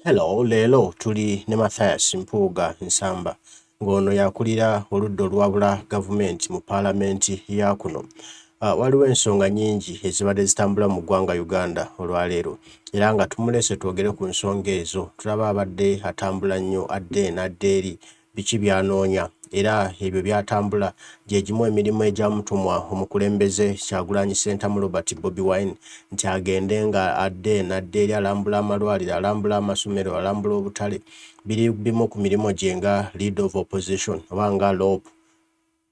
Hello, leero tuli ne Mathias Mpuuga Nsamba ng'ono y'akulira oludda oluwabula gavumenti mu paalamenti ya kuno. Waliwo ensonga nnyingi ezibadde zitambula mu ggwanga Uganda olwaleero era nga tumuleese twogere ku nsonga ezo. Tulaba abadde atambula nnyo adda eno adda eri, biki by'anoonya era ebyo by'atambula gye gimu emirimu egyamutumwa omukulembeze Kyagulanyi Ssentamu Robert Bobi Wine nti agende nga adda eno adda eri alambula amalwaliro, alambula amasomero, alambula obutale. Biri bimu ku mirimu gye nga leader of opposition oba nga LOP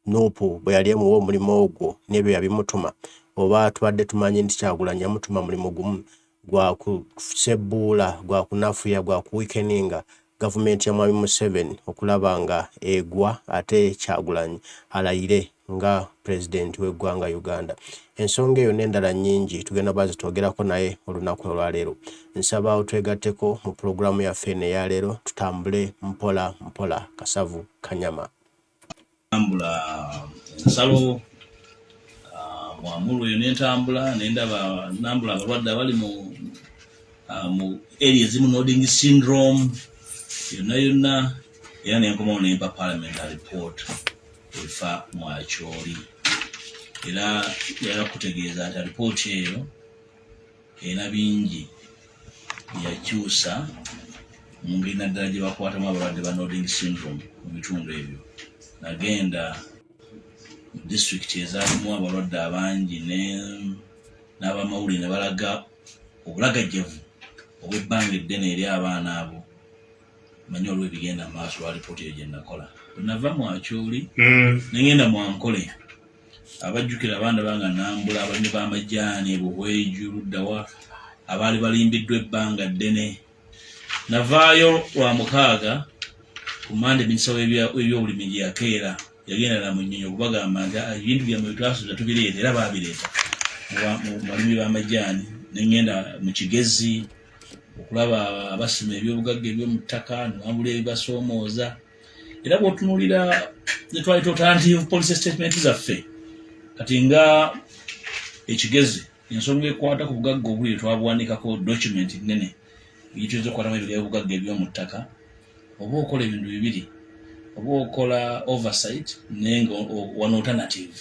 NUP bwe yali emuwa omulimu ogwo n'ebyo yabimutuma oba tubadde tumanyi nti Kyagulanyi yamutuma mulimu gumu gwa kusebbuula, gwa kunafuya, gwa kuweakeninga gavumenti ya Mwami Museveni okulaba nga egwa ate Kyagulanyi alayire nga pulezidenti w'eggwanga Uganda. Ensonga eyo n'endala nnyingi tugenda bazitwogerako naye olunaku olwaleero. Nsaba otwegatteko mu pulogulaamu yaffe eno eya leero tutambule mpola mpola kasavu kanyama. Ntambula ensalo mwamulu eyo nentambula nendaba nambula abalwadde abali mu area ezimu, nodding syndrome yonna yonna, era nenkomawo nempa parliament report efa mu Acholi. Era yala kutegeeza nti alipooti eyo erina bingi byeyakyusa mu ngeri naddala gye bakwatamu abalwadde ba nodding syndrome mu bitundu ebyo. Nagenda mu disitulikiti ezaalimu abalwadde abangi n'abamawulire ne balaga obulagajjavu obw'ebbanga eddene eri abaana abo. Manyi waliwo ebigenda mu maaso lwa lipooti eyo gye nakola. Bwe nava mu Acholi nengenda mu Ankole, abajjukira abaana banga nambula abalimi b'amajaani ebuhweju luddawa abaali balimbiddwa ebbanga ddene. Navaayo lwa mukaaga, ku Mande minisita w'ebyobulimi gye yakeera yagenda na mu nnyonyi okubagamba nti, "Ah, ebintu byammwe byetwasuubiza tubireeta," era baabireeta mu balimi b'amajaani. Nengenda mu Kigezi okulaba abasima ebyobugagga eby'omu ttaka, newambula ebibasoomooza. Era bw'otunuulira netwalita alternative policy statement zaffe, kati nga ekigezi ensonga ekwata ku bugagga obuli twabuwanikako document nene eyituyinza okukwatamu ebyobugagga eby'omu ttaka. Oba okola ebintu bibiri, oba okola oversight naye nga one alternative,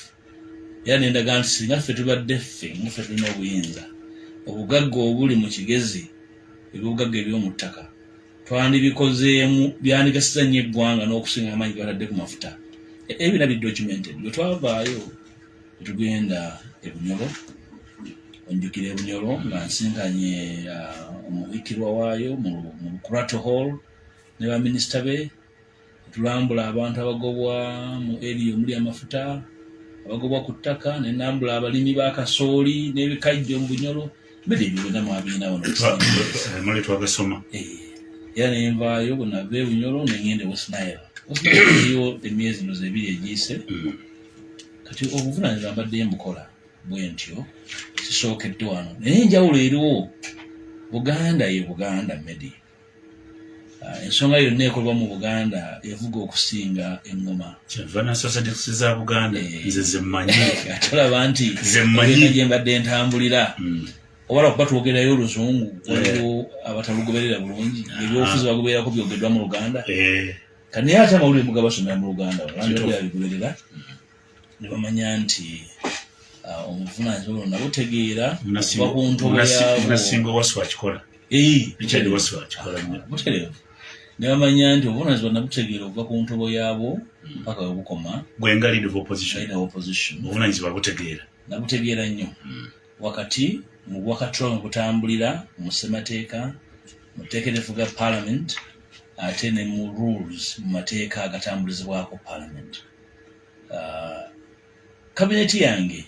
era nendaga nti singa ffe tubadde ffe nga ffe tulina obuyinza, obugagga obuli mu Kigezi, ebyobugagga eby'omu ttaka, twandibikozeemu byandigasiza nnyo eggwanga n'okusinga amaanyi gatadde ku mafuta. Ebina bi documented. Bwe twavaayo netugenda e Bunyoro, onjukira e Bunyoro nga nsinkanye omubiikirwa waayo mu Lukurato Hall ne baminisita be, tulambula abantu abagobwa mu area omuli amafuta, abagobwa ku ttaka, nenambula abalimi ba kasooli n'ebikajjo mu Bunyoro. Mbere ebyo byonna mwabirina wano. Muli twagasoma. Era nenvaayo, bwe nava e Bunyoro nengenda e West Nile. West Nile eriyo emyezi ndoza 2 egiyise. Kati obuvunanyizibwa mbadde mbukola bwe ntyo, sisookedde wano, naye enjawulo eriwo, Buganda ye Buganda medi. Ensonga yonna ekolwa mu Buganda evuga okusinga eŋŋoma. Kyava nasoose za Buganda. Nze zemmanyi. Ate olaba nti Ze mmanyi. gye mbadde ntambulira, oba lwakuba twogerayo oluzungu, waliwo abatalugoberera bulungi, ebyobufuzi bagobererako byogeddwa mu Luganda. Kati naye ate amawulire mugabasomera mu Luganda, abantu babigoberera ne bamanya nti obuvunanyizibwa buno nabutegeera okuva ku ntobo yaabwo. Munasinga Wasu akikola. Richard Wasu akikola nnyo. Butereevu. Ne bamanya nti obuvunanyizibwa nabutegeera okuva ku ntobo yaabwo paka we bukoma. Gwe nga leader of opposition. Leader of opposition. Obuvunanyizibwa butegeera. Nabutegeera nnyo wakati mu bwakatula mwe butambulira mu ssemateeka, mu tteeka erifuga parliament, ate ne mu rules, mu mateeka agatambulizibwako parliament. Kabineti yange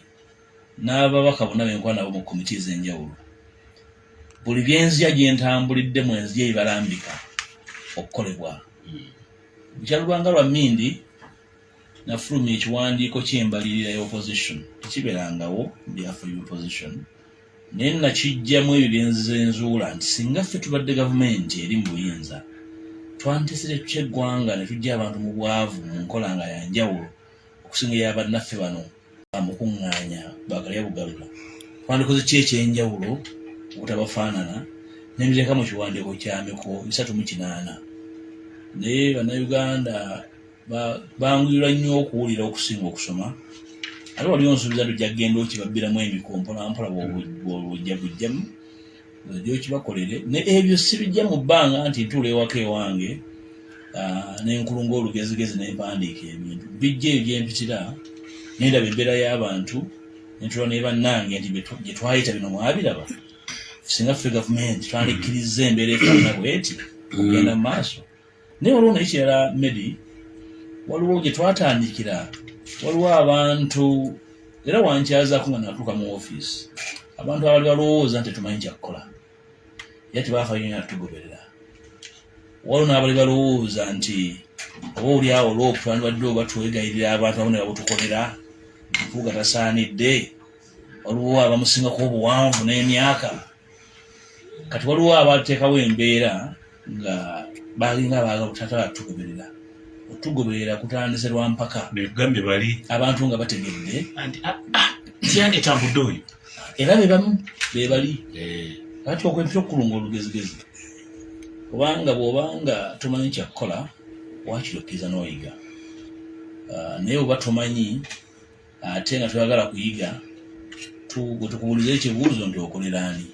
n'ababaka bonna benkola nabo mu komiti ez'enjawulo, buli byenzija gye ntambulidde mu enzija ebibalambika okukolebwa. Mukyalubanga lwa Mindi nafulumya ekiwandiiko ky'embalirira ya opposition, tekibeerangawo mu byaffe bya opposition, naye nakijjamu ebyo byenzize nzuula nti singa ffe tubadde gavumenti eri mu buyinza, twantesere tutya eggwanga ne tujja abantu mu bwavu mu nkola nga yanjawulo okusinga eyabannaffe bano bamukuŋŋaanya bakalya bugalula. Twandikoze ki ekyenjawulo obutabafaanana? Nembiteeka mu kiwandiiko kya miko 308. Naye Bannayuganda banguyirwa nnyo okuwulira okusinga okusoma. Ate wali onsuubiza nti ojja kugenda okibabbiramu emiko mpola mpola, bw'ojja bujjamu ojja okibakolere. Ne ebyo sibijja mu bbanga nti ntuula ewaka ewange nenkulunga olugezigezi nempandiika ebintu. Bijja eyo gyempitira nendaba embeera y'abantu, nentula ne bannange nti gye twayita bino mwabiraba. Singa ffe gavumenti twandikkiriza embeera efaanana bweti okugenda mu maaso. Naye waliwo nekirala, Medi, waliwo gye twatandikira, waliwo abantu era wankyazaako nga natuuka mu ofiisi, abantu abali balowooza nti tetumanyi kyakukola era tebaafayo nnyo natugoberera. Waliwo n'abali balowooza nti oba oli awo olwoku twandibadde oba twegayirira abantu abamu ne babutukolera, Mpuuga tasaanidde, waliwo abamusingako obuwanvu n'emyaka. Kati waliwo abateekawo embeera nga balinga abaagala obutatala tugoberera. Otugoberera kutandise lwa mpaka. Negambye bali abantu nga bategedde anti tiyanditambudde oyo. Era be bamu be bali. Kati okwempita okukulunga olugezigezi, kubanga bw'obanga tomanyi kyakukola waakiri okkiriza n'oyiga. Naye oba tomanyi ate nga toyagala kuyiga, bwe tukubuuliza ekibuuzo nti okolera ani?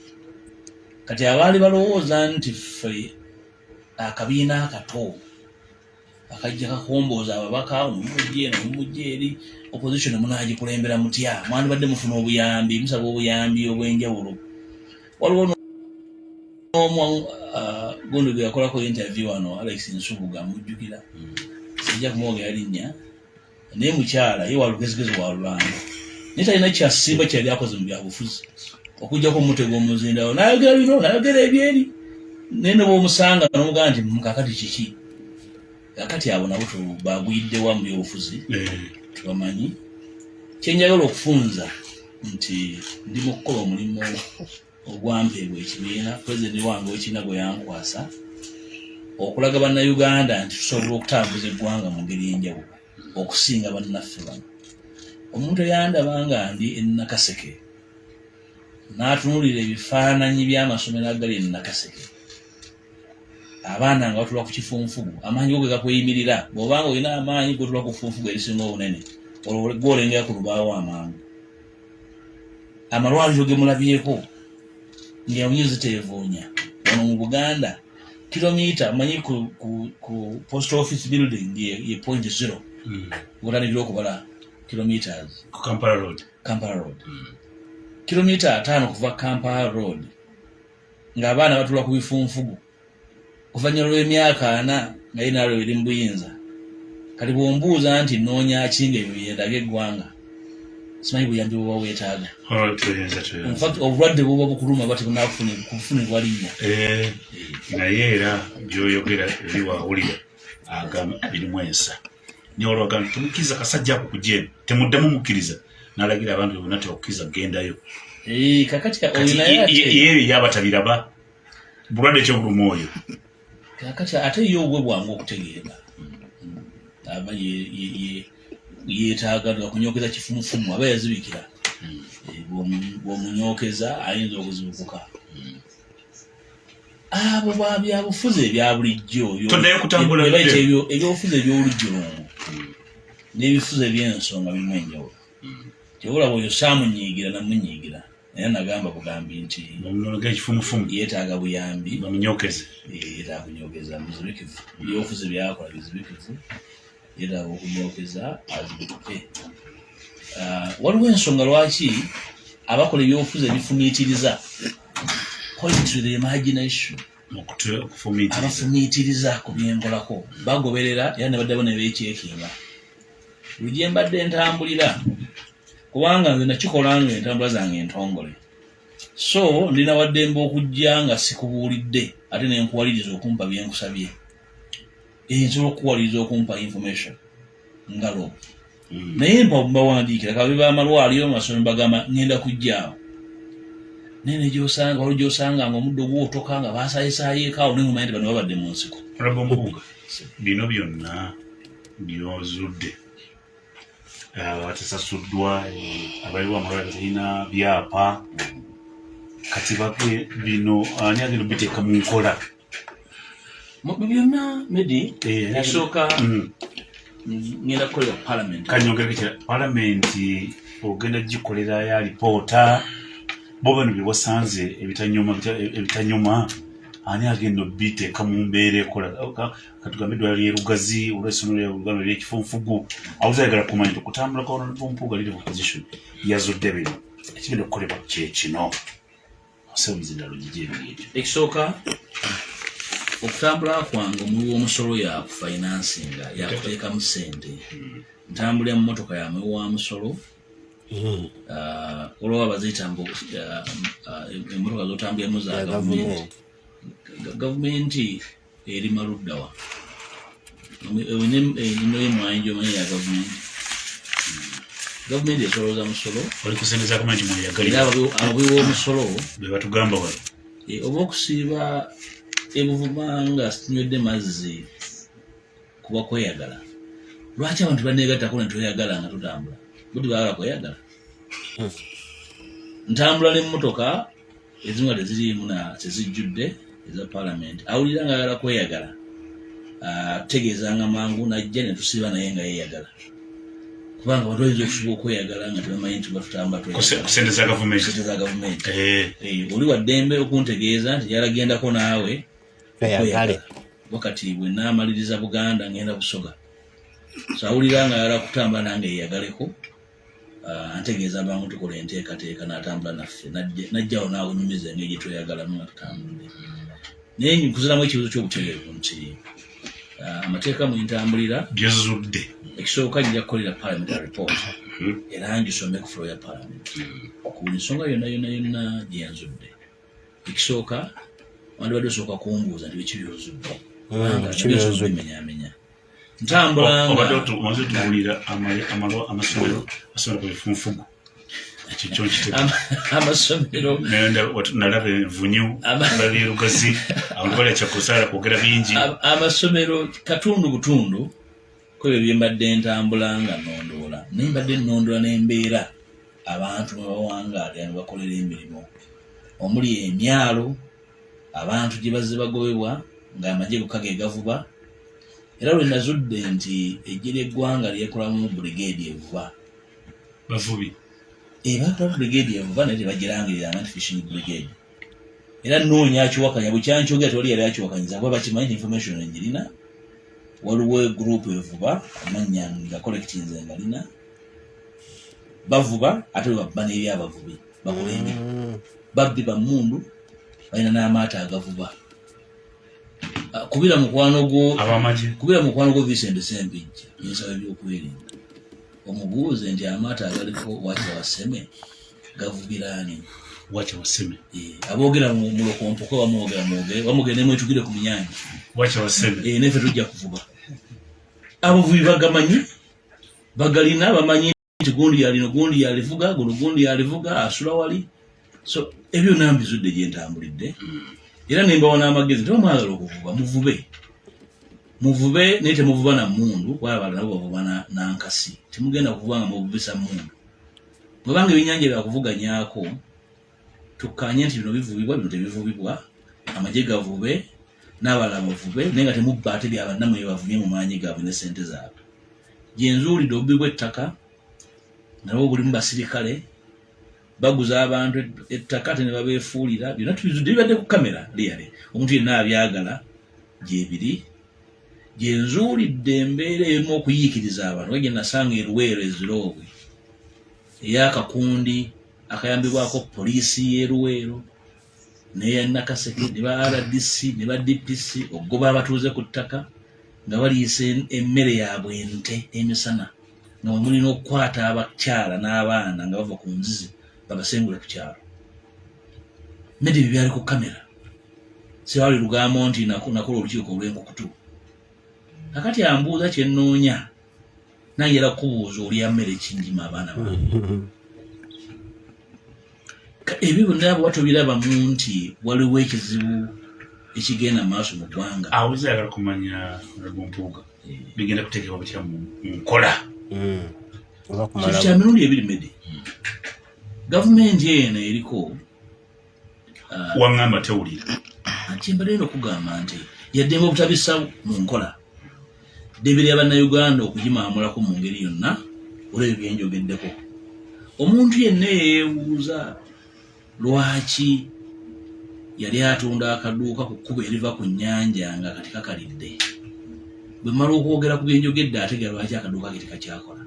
Kati abaali balowooza nti ffe akabiina akato akajja kakombooza ababaka, omumujja eno omumujja eri, opposition munaagikulembera mutya? Mwandibadde mufuna obuyambi, musaba obuyambi obw'enjawulo. Waliwo n'omu gundi gwe yakolako interview wano, Alex Nsubuga, mujjukira, sijja kumwogera linnya, naye mukyala ye walugezigezi wa lulango, naye talina kyasimba kyeyali akoze mu byabufuzi okujjako omutego omuzindawo, nayogera bino nayogera ebyeri, naye ne bwomusanga nomugamba nti kakati kiki? Kakati abo nabo bagwiddewa mu byobufuzi, tubamanyi. Kyenjagala okufunza nti ndi mu kukola omulimu ogwampeebwa ekibiina, pulezidenti wange w'ekibiina gwe yankwasa, okulaga Bannayuganda nti tusobola okutambuza eggwanga mu ngeri y'enjawulo okusinga bannaffe bano. Omuntu eyandaba nga ndi e Nakaseke n'atunuulira ebifaananyi by'amasomero agali e Nakaseke, abaana nga batula ku kifunfugu, amaanyi go ge gakweyimirira. Bw'obanga olina amaanyi gotula ku funfugu erisinga obunene, olwo gw'olengera ku lubaawo amangu. Amalwaliro ge mulabyeko ng'enyo ziteevuunya wano mu Buganda, kilomita manyi ku post office building ye point zero ng'otandikira okubala kilometers. Ku Kampala Road. Kampala Road, kilomita 50 kuva Kampala Road, ng'abaana batula ku bifunfugu oluvannyuma lw'emyaka 40 nga ye naalwo eri mu buyinza. Kati bw'ombuuza nti nnoonya ki ng'ebyo byendaga eggwanga, simanyi buyambi buba weetaaga. Tuyinza. In fact, obulwadde buba bukuluma ba tebunakufunibwa linnya. Naye era gyoyogera eri wawulira agamba birimu ensa, naye olwagamba temukkiriza kasajja ako kujja eno, temuddemu mukkiriza, n'alagira abantu be bonna tebakkiriza kugendayo. Kakati oyo Kati naye ate yeeyo yabatabiraba bulwadde kyobulumu oyo. Kakati ate ye obwe bwangu okutegeera, aba yeetaaga kunyokeza kifumufumu, aba yazibikira. Bw'omunyokeza ayinza okuzibukuka. Abo ba byabufuzi ebya bulijjo Toddayo kutambula bye bayita ludde. Ebyobufuzi eby'olujjulungu n'ebifuzi eby'ensonga birimu enjawulo. Kyobulaba oyo saamunyiigira namunyiigira, naye nagamba bugambi nti bamunoga ekifumufumu, yeetaaga buyambi, bamunyokeze. Yeetaaga kunyokeza, muzibikivu, ebyobufuzi byakola bizibikivu, yeetaaga okunyokeza azibukuke. Waliwo ensonga lwaki abakola ebyobufuzi ebifumiitiriza, point to the imagination, okufumiitiriza, abafumiitiriza ku byenkolako bagoberera era ne baddabo ne beekyekinga buli gye mbadde ntambulira, kubanga nze nakikola nga entambula zange entongole, so ndina waddembe okujja nga sikubuulidde ate nenkuwaliriza okumpa byenkusabye. Nsobola okukuwaliriza okumpa information ngalo, naye mpa mbawandiikira kabe bamalwaliro, masomero, mbagamba ngenda kujja awo, naye negyosanga waliwo gyosanga nga omuddo gwotoka nga basaayesaayeeko awo, naye ngomanya nti bano babadde mu nsiko. Honorable Mpuuga, bino byonna byozudde, abatasasuddwa, abaliwo amalwaliro talina byapa. Kati bake bino ani agenda obiteeka mu nkola? Mu byonna medi ekisooka ngenda kukolera parliament. Kanyongere kira palamenti ogenda gikolerayo alipoota bo bano bye wasanze ebitanyuma ani agenda obiteeka mu mbeera ekola? Katugambe eddwaliro ly'e Lugazi oba essomero lya Luganda ery'ekifunfugu, awuza ayagala kumanya nti okutambula kwa Honorable Mpuuga, leader of opposition, yazudde bino, ekigenda okukolebwa kye kino. Ose omuzindalo gigi ebiri ekyo. Ekisooka, okutambula kwange omuwi w'omusolo yakufinansinga, yakuteekamu ssente. Ntambulira mu motoka ya muwi wa musolo. Olwoba baziyita mbu emmotoka zotambuliramu za ya gavumenti. Gavumenti. Gavumenti erima luddawa? Ennimiro y'emmwanyi gy'omanyi ya gavumenti? Gavumenti esolooza musolo. Oli ku ssente za gavumenti Era mweyagalira. Abawi w'omusolo be batugamba wano. Oba okusiiba ebuvuma nga sinywedde mazzi kuba kweyagala. Lwaki abantu baneegattako ne tweyagala nga tutambula? Bo tebaagala kweyagala. Ntambula n'emmotoka ezimu nga teziriimu na tezijjudde eza palamenti. Awulira nga ayagala kweyagala, tegeezanga mangu najja ne tusiiba naye nga yeeyagala, kubanga abantu bayinza okusuba okweyagala nga tebamanyi nti batutambula Ku ssente za gavumenti. Sente za gavumenti. Eh. Oli wa ddembe okuntegeeza nti yalagendako naawe tweyagale. Wakati bwe naamaliriza Buganda ngenda Busoga, so awulira nga ayagala kutambula nange yeyagaleko, antegeeza mangu, tukola enteekateeka n'atambula naffe. Najjawo naawe nyumiza engeri gye tweyagalamu nga tutambudde. Naye nkuziramu ekibuzo ky'obutereevu nti amateeka mwentambulira Byozudde. Ekisooka, nja kukolera parliament report era ngisome ku floor ya parliament ku buli nsonga yonna yonna yonna gye nzudde. Ekisooka, wandibadde osooka kumbuuza nti biki byozudde, kubanga Biki nabyo byozudde? bimenyamenya ntambula Obadde nga omaze otubuulira amasomero ku bifunfugu, ekyo kyo nkitegeera. Amasomero Naye nalaba envunyu, nalaba erugazi, abantu balya kyakusaala kwogera bingi. Amasomero katundu butundu kwebyo byembadde ntambula nga nondoola, naye mbadde nondoola n'embeera abantu mwe bawangaalira ne bakolera emirimu, omuli emyalo abantu gye bazze bagobebwa ng'amagye gokka ge gavuba. Era lwe nazudde nti eggye ly'eggwanga lyekolamu brigade evuba. Bavubi. Bakola brigade evuba, naye tebagirangiriranga nti fishing brigade. Era noonya akiwakanya, bwe kyankyogera tewali yali akiwakanyiza, kuba bakimanyi nti information engirina. Waliwo group evuba, amannya nga collectinze nga lina bavuba, ate bwe babba n'ebyabavubi bakola emirimu. Babbi bammundu, balina n'amaato agavuba. Kubira mukwano gwo Abamagye. Kubira mukwano gwo Vincent Sempijja, minisita w'ebyokwerinda, omubuuze nti amaato agaliko wakya waseme gavubiraani? Wakya waseme. Aboogera mu mulokompoka bamwogera mwogere bamugende mwetugire ku minyanja. Wakya waseme. Neffe tujja kuvuba. Abavubi bagamanyi, bagalina, bamanyi nti gundi yalino, gundi yalivuga, guno gundi yalivuga, asula wali. So ebyo byonna mbizudde gye ntambulidde, era nembawa n'amagezi nti mwagala okuvuba muvube, muvube, naye temuvuba na mmundu, kuba abalala nabo bavuba na nkasi. Temugenda kuvuba nga muvubisa mmundu. Bwebanga ebyennyanja byakuvuganyako, tukkanye nti bino bivubibwa, bino tebivubibwa, amagye gavube n'abalala bavube, naye nga temubba ate byabannammwe bye bavubye mu maanyi gaabwe ne ssente zaabwe. Gyenzuulidde obubbi bw'ettaka nabo bulimu basirikale baguza abantu ettaka ate ne babeefuulira. Byonna tubizudde, bibadde ku kamera liyale, omuntu yenna abyagala gyebiri. Gyenzuulidde embeera erimu okuyiikiriza abantu nga gye nasanga eruweero eziroobwe ey'akakundi akayambibwako poliisi y'eruweero neya Nakaseke ne ba RDC ne ba DPC okugoba abatuuze ku ttaka nga baliisa emmere yaabwe ente emisana, nga mwe mulina okukwata abakyala n'abaana nga bava ku nzizi babasengule ku kyalo. Medi ebyo byali ku kamera, sewali lugambo nti nakola olukiiko olw'enkukutu. Kakati ambuuza kyenoonya, nange era kubuuza olya mmere kinjima abaana bange. Ebyo byonna bwe watobirabamu nti waliwo ekizibu ekigenda mu maaso mu ggwanga. Awuliza ayagala kumanya, Honorable Mpuuga, bigenda kuteekebwa bitya mu nkola? Oba Kintu kumala kya mirundi ebiri medi. Gavumenti eno eriko Waŋŋamba tewulira. Anti mbadde nina okugamba nti yadde nga obutabisa mu nkola ddembe lya Bannayuganda okugimaamulako mu ngeri yonna olw'ebyo bye njogeddeko. Omuntu yenna eyeebuuza lwaki yali atunda akaduuka ku kkubo eriva ku nnyanja nga kati kakalidde, bwe mmala okwogera ku bye njogedde ategeera lwaki akaduuka ke tekakyakola.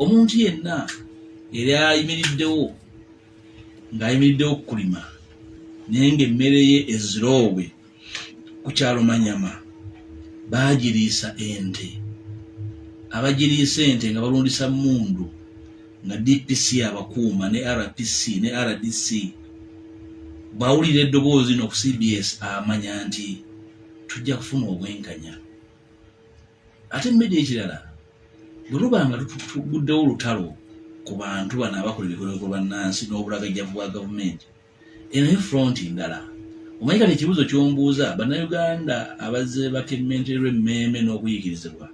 Omuntu yenna yali ayimiriddewo ng'ayimiriddewo kukulima naye ng'emmere ye eziroobwe ku kyalo Manyama baagiriisa ente, abagiriisa ente nga balundisa mmundu nga DPC abakuuma ne RPC ne RDC, bw'awulira eddoboozi lino ku CBS amanya nti tujja kufuna obwenkanya. Ate mmedi ekirala, bwe luba nga tuguddewo olutalo ku bantu bano abakola ebikolobero bannansi n'obulagajjavu bwa gavumenti, eno ye front ndala. Omanyi kati ekibuuzo ky'ombuuza, Bannayuganda abazze bakemmenterwa emmeeme n'okuyigirizibwa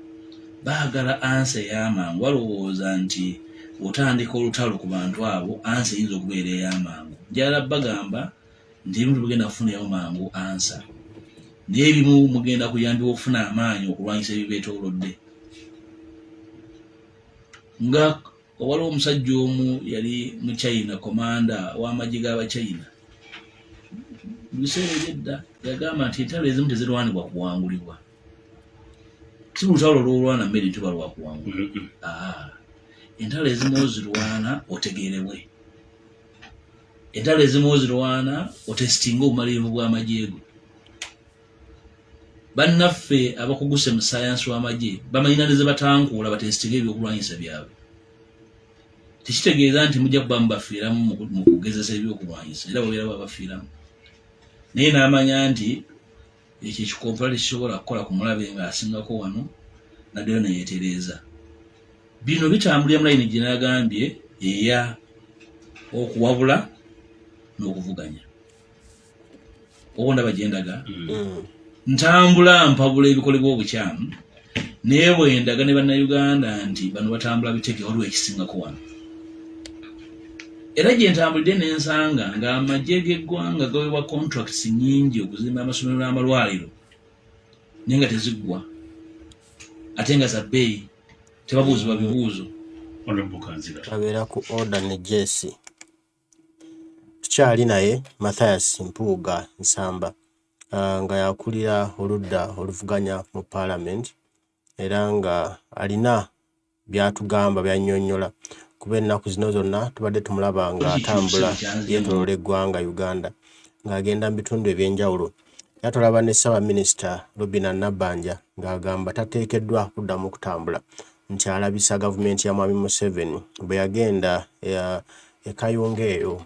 baagala ansa ey'amangu, balowooza nti bw'otandika olutalo ku bantu abo ansa eyinza okubeera ey'amangu. Njagala bagamba nti ebimu tebigenda kufunayo mangu ansa, naye ebimu mugenda kuyambibwa okufuna amaanyi okulwanyisa ebibeetoolodde. Nga waliwo omusajja omu yali mu China, komanda w'amagye g'Abachina mu biseera ebyedda, yagamba nti entalo ezimu tezirwanibwa kuwangulibwa. Si buli lutalo lw'olwana mmere tuba lwa kuwangula. Entalo ezimu ozirwana otegeerebwe, entalo ezimu ozirwana otesitinga obumalirivu bw'amagye go. Bannaffe abakuguse mu sayansi w'amagye bamanyina ne ze batankuula batesitinga ebyokulwanyisa byabwe. Tekitegeeza nti mujja kuba mubafiiramu mu kugezesa ebyokulwanyisa, era babeera babafiiramu, naye n'amanya nti ekyo ekikompola tekisobola kukola ku mulabe ng'asingako wano, naddayo neyeetereeza. Bino bitambulira mu layini gye nagambye eya okuwabula n'okuvuganya. Oba ondaba gye ndaga? Ntambula mpabula ebikolebwa obukyamu, naye bwe ndaga ne Bannayuganda nti bano batambula bitege, waliwo ekisingako wano. Era gye ntambulidde ne nsanga ng'amagye g'eggwanga gaweebwa contracts nnyingi okuzimba amasomero n'amalwaliro, naye nga teziggwa, ate nga za bbeeyi, tebabuuzibwa bibuuzo. Abeera ku order ne Jesse. Tukyali naye Mathias Mpuuga Nsamba, nga yakulira oludda oluvuganya mu Paalamenti, era nga alina by'atugamba by'annyonnyola, kuba ennaku zino zonna tubadde tumulaba ng'atambula yeetooloola eggwanga Uganda ng'agenda mu bitundu eby'enjawulo. Era tulaba ne Ssaabaminisita Robinah Nabbanja ng'agamba tateekeddwa kuddamu kutambula, nti alabisa gavumenti ya Mwami Museveni. Bwe yagenda e Kayunga eyo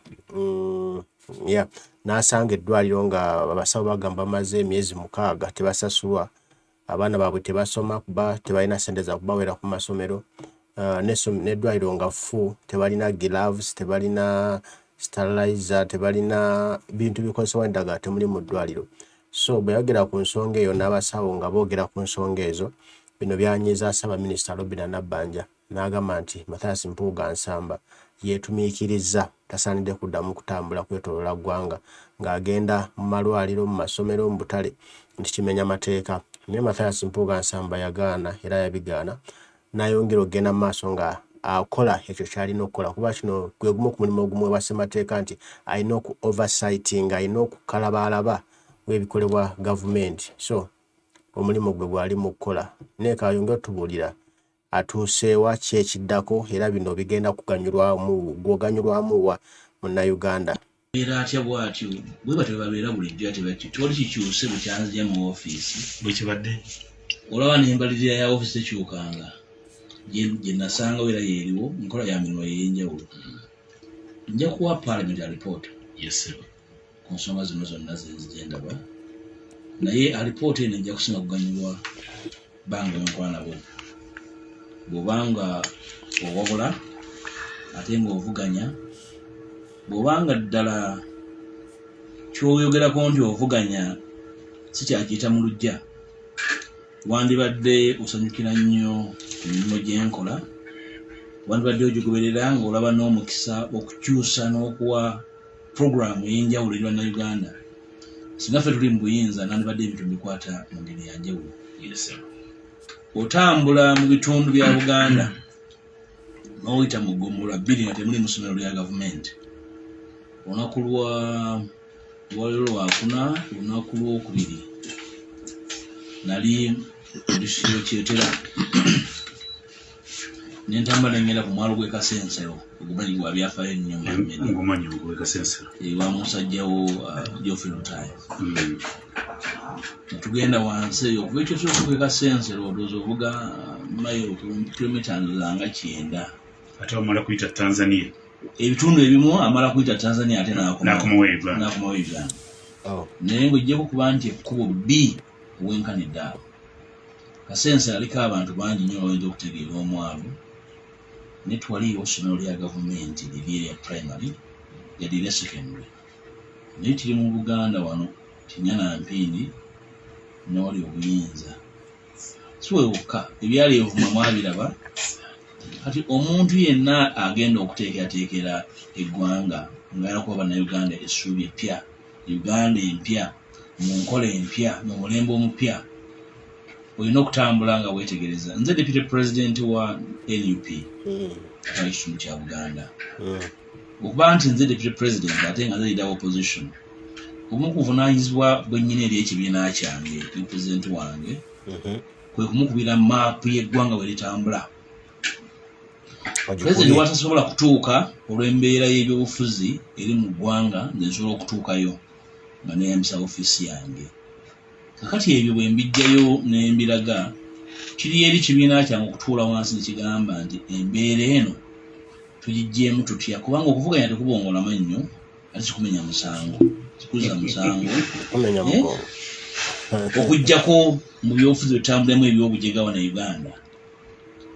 n'asanga eddwaliro nga abasawo bagamba bamaze emyezi 6 tebasasulwa, abaana baabwe tebasoma kuba tebalina ssente za kubawera ku masomero, n'eddwaliro nga ffu, tebalina gloves, tebalina sterilizer, tebalina bintu bikozesebwa n'eddagala temuli mu ddwaliro. So bwe yayogera ku nsonga eyo n'abasawo nga boogera ku nsonga ezo, bino byanyiiza Ssaabaminisita Robinah Nabbanja n'agamba nti Mathias Mpuuga Nsamba yeetumiikirizza, tasaanidde kuddamu kutambula kwetooloola ggwanga ng'agenda mu malwaliro, mu masomero, mu butale, nti kimenya mateeka. Naye Mathias Mpuuga Nsamba yagaana era yabigaana n'ayongera okugenda mu maaso nga akola ekyo ky'alina okukola, kuba kino gwe gumu ku mulimu ogumuweebwa ssemateeka nti alina oku oversighting, alina okukalabaalaba w'ebikolebwa gavumenti. So omulimu gwe gwali mu kukola. Naye kayongere otubuulira atuuseewa, ki ekiddako, era bino bigenda kuganyulwamu gw'oganyulwamu wa Munnayuganda. Beera atya bw'atyo, bwe batyo babeera bulijjo, ate batyo tewali kikyuse bwe kyanzija mu ofiisi. Bwe kibadde. Olaba n'embalirira ya ofiisi tekyukanga, gye nasangawo era yeeriwo, nkola ya mirimu ey'enjawulo. Nja kuwa Parliament alipoota Yesebo. ku nsonga zino zonna zenzije ndaba, naye alipoota eno ejja kusinga kuganyulwa bange benkola nabo. Bw'obanga owabula ate ng'ovuganya, bw'obanga ddala ky'oyogerako nti ovuganya si kyakiyita mu luggya, wandibadde osanyukira nnyo emirimu gye nkola, wandibadde ogigoberera ng'olaba n'omukisa okukyusa n'okuwa Programu ey'enjawulo eri Bannayuganda. Singa ffe tuli mu buyinza, nandibadde ebintu mbikwata mu ngeri ya njawulo. Otambula mu bitundu bya Buganda n'oyita mu ggombolola bbiri nga temuli mu ssomero lya gavumenti. Olunaku lwa lwaliro lwakuna, olunaku lwokubiri nali mu disitulikiti Kyotera nentambula nengenda ku mwalo gw'e Kasensero, ogumanyi gwa byafaayo nnyo. Ngumanyi ogw'e Kasensero. Ewa musajjawo Geoffrey Lutaaya. Netugenda wansi eyo okuva ekyo okuva e Kasensero, olowooza ovuga mayiro kilomita nga 90. Ate bamala kuyita Tanzania. Ebitundu ebimu amala kuyita Tanzania ate n'akomawo e Uganda. N'akomawo Uganda. Naye ng'oggyeko kuba nti ekkubo bbi obwenkanidde awo, Kasensero aliko abantu bangi nnyo bayinza okutegeera omwalo, naye tewaliiwo ssomero lya gavumenti liri erya primary yadde erya secondary. Naye kiri mu Buganda wano kinnya na mpindi newali obuyinza si we wokka, ebyali evuma mwabiraba. Kati omuntu yenna agenda okuteekerateekera eggwanga nga ayagala kuba Bannayuganda essuubi eppya, Uganda empya mu nkola empya, mu mulembe omupya, olina okutambula nga weetegereza. Nze deputy president wa NUP atwala ekitundu kya Buganda. Okuba nti nze deputy president ate nga nze leader wa opposition, obumu ku buvunaanyizibwa bwennyini eri ekibiina kyange ne pulezidenti wange kwe kumukubira maapu y'eggwanga bwe litambula. Pulezidenti watasobola kutuuka olw'embeera y'ebyobufuzi eri mu ggwanga, nze nsobola okutuukayo nga neeyambisa ofiisi yange. Kakati ebyo bwe mbijjayo ne mbiraga, kiri eri kibiina kyange okutuula wansi ne kigamba nti embeera eno tugiggyeemu tutya, kubanga okuvuganya tekubongola mannyo ate kikumenya musango, kikuza musango. Kumenya mugongo. Okuggyako mu byobufuzi bwetutambuliramu ebyobujega wano e Uganda,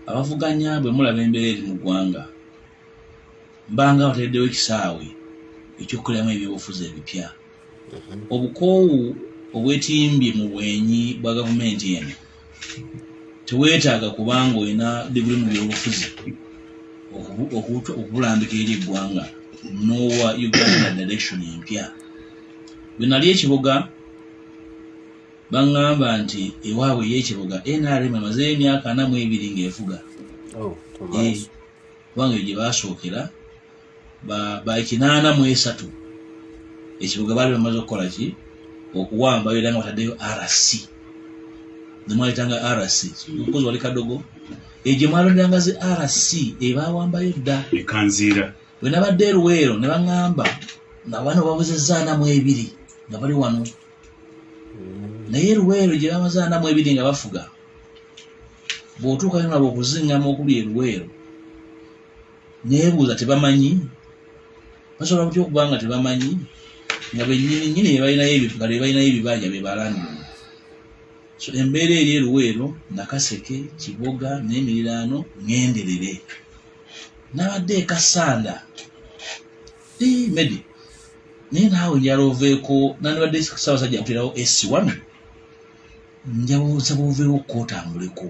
abavuganya bwe mulaba embeera eri mu ggwanga, mbanga bateereddewo ekisaawe ekyokukoleramu ebyobufuzi ebipya. Obukoowu obwetimbye mu bwenyi bwa gavumenti eno teweetaaga kubanga olina diguli mu byobufuzi okubulambika eri eggwanga n'owa Uganda direction empya. Bwe nali ekibuga baŋŋamba nti ewaabwe ey'ekibuga NRM emazeeyo emyaka 42 ng'efuga. Kubanga eyo gye baasookera ba 83 ekibuga baali bamaze okukola ki, okuwamba, era nga bataddeyo RC, nemwayitanga RC mukozi wali kadogo, eyo gye mwalonderanga zi RC ebawambayo dda. Ekanziira. Bwe nabadde eruweero ne baŋŋamba nga bano babuzezza 42 nga bali wano, naye eruweero gye bamaze 42 nga bafuga, bw'otuukayo nabo okuziŋŋama okuli eruweero, neebuuza tebamanyi, basobola butya okuba nga tebamanyi nga bennyini nnyini bebalinayo nga bebalinayo ebibanja be balandilodi. So embeera eri eruweero, Nakaseke, Kiboga n'emiriraano ŋŋenderere. Nabadde ekasanda medi, naye naawe njala oveeko, nandibadde Ssaabasajja akuterawo esi wano, njawuza bwoveewo kootambuleko.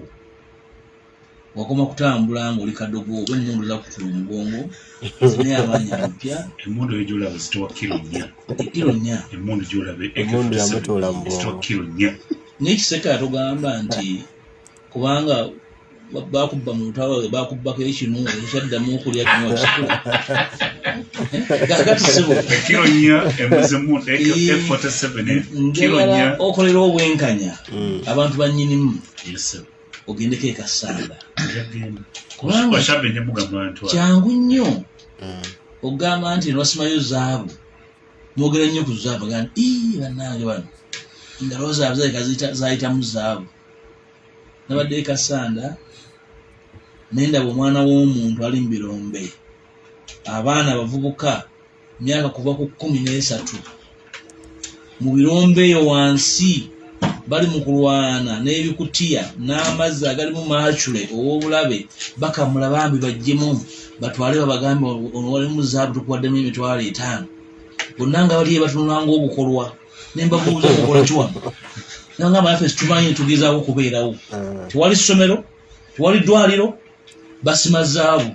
Wakoma kutambula ng'oli kadogo oba emmundu zakutula omugongo, zinaye amaanyi amapya. Emmundu eyo gyolaba zitowa kiro 4. Kiro 4. Emmundu gyolaba Emmundu yamutuula mu zitowa bwongo. kiro 4. Naye Kiseka yatugamba nti kubanga bakubba mu lutalo, bakubbako ekinu ekyaddamu okulya kino wakisikula kakati sibo. Kiro 4 emuze emmundu AK47 kiro Njagala 4. okolera obwenkanya abantu bannyinimu. Yes sir. Ogendeko ekasanda. Njagenda. Kubanga Washabe ne mugamba ntu kyangu nnyo okugamba nti newasimayo zaabu, mwogera nnyo ku zaabu, agamba nti "Ii, bannange bano engalo zaabwe zaleka zayitamu zaabu." Nabadde ekasanda nendaba omwana w'omuntu ali mu birombe, abaana abavubuka myaka kuva ku 13 mu birombe eyo wansi bali mu kulwana n'ebikutiya n'amazzi agalimu maacule ow'obulabe, bakamula bambi baggyemu batwale, babagambe ono walimu zaabu, tukuwaddemu 50,000. Bonna nga bali batunulanga obukolwa, ne mbabuuza, mukola ki wano? Nangamba naffe situmanyi, tugezaako okubeerawo. Tewali ssomero, tewali ddwaliro, basima zaabu.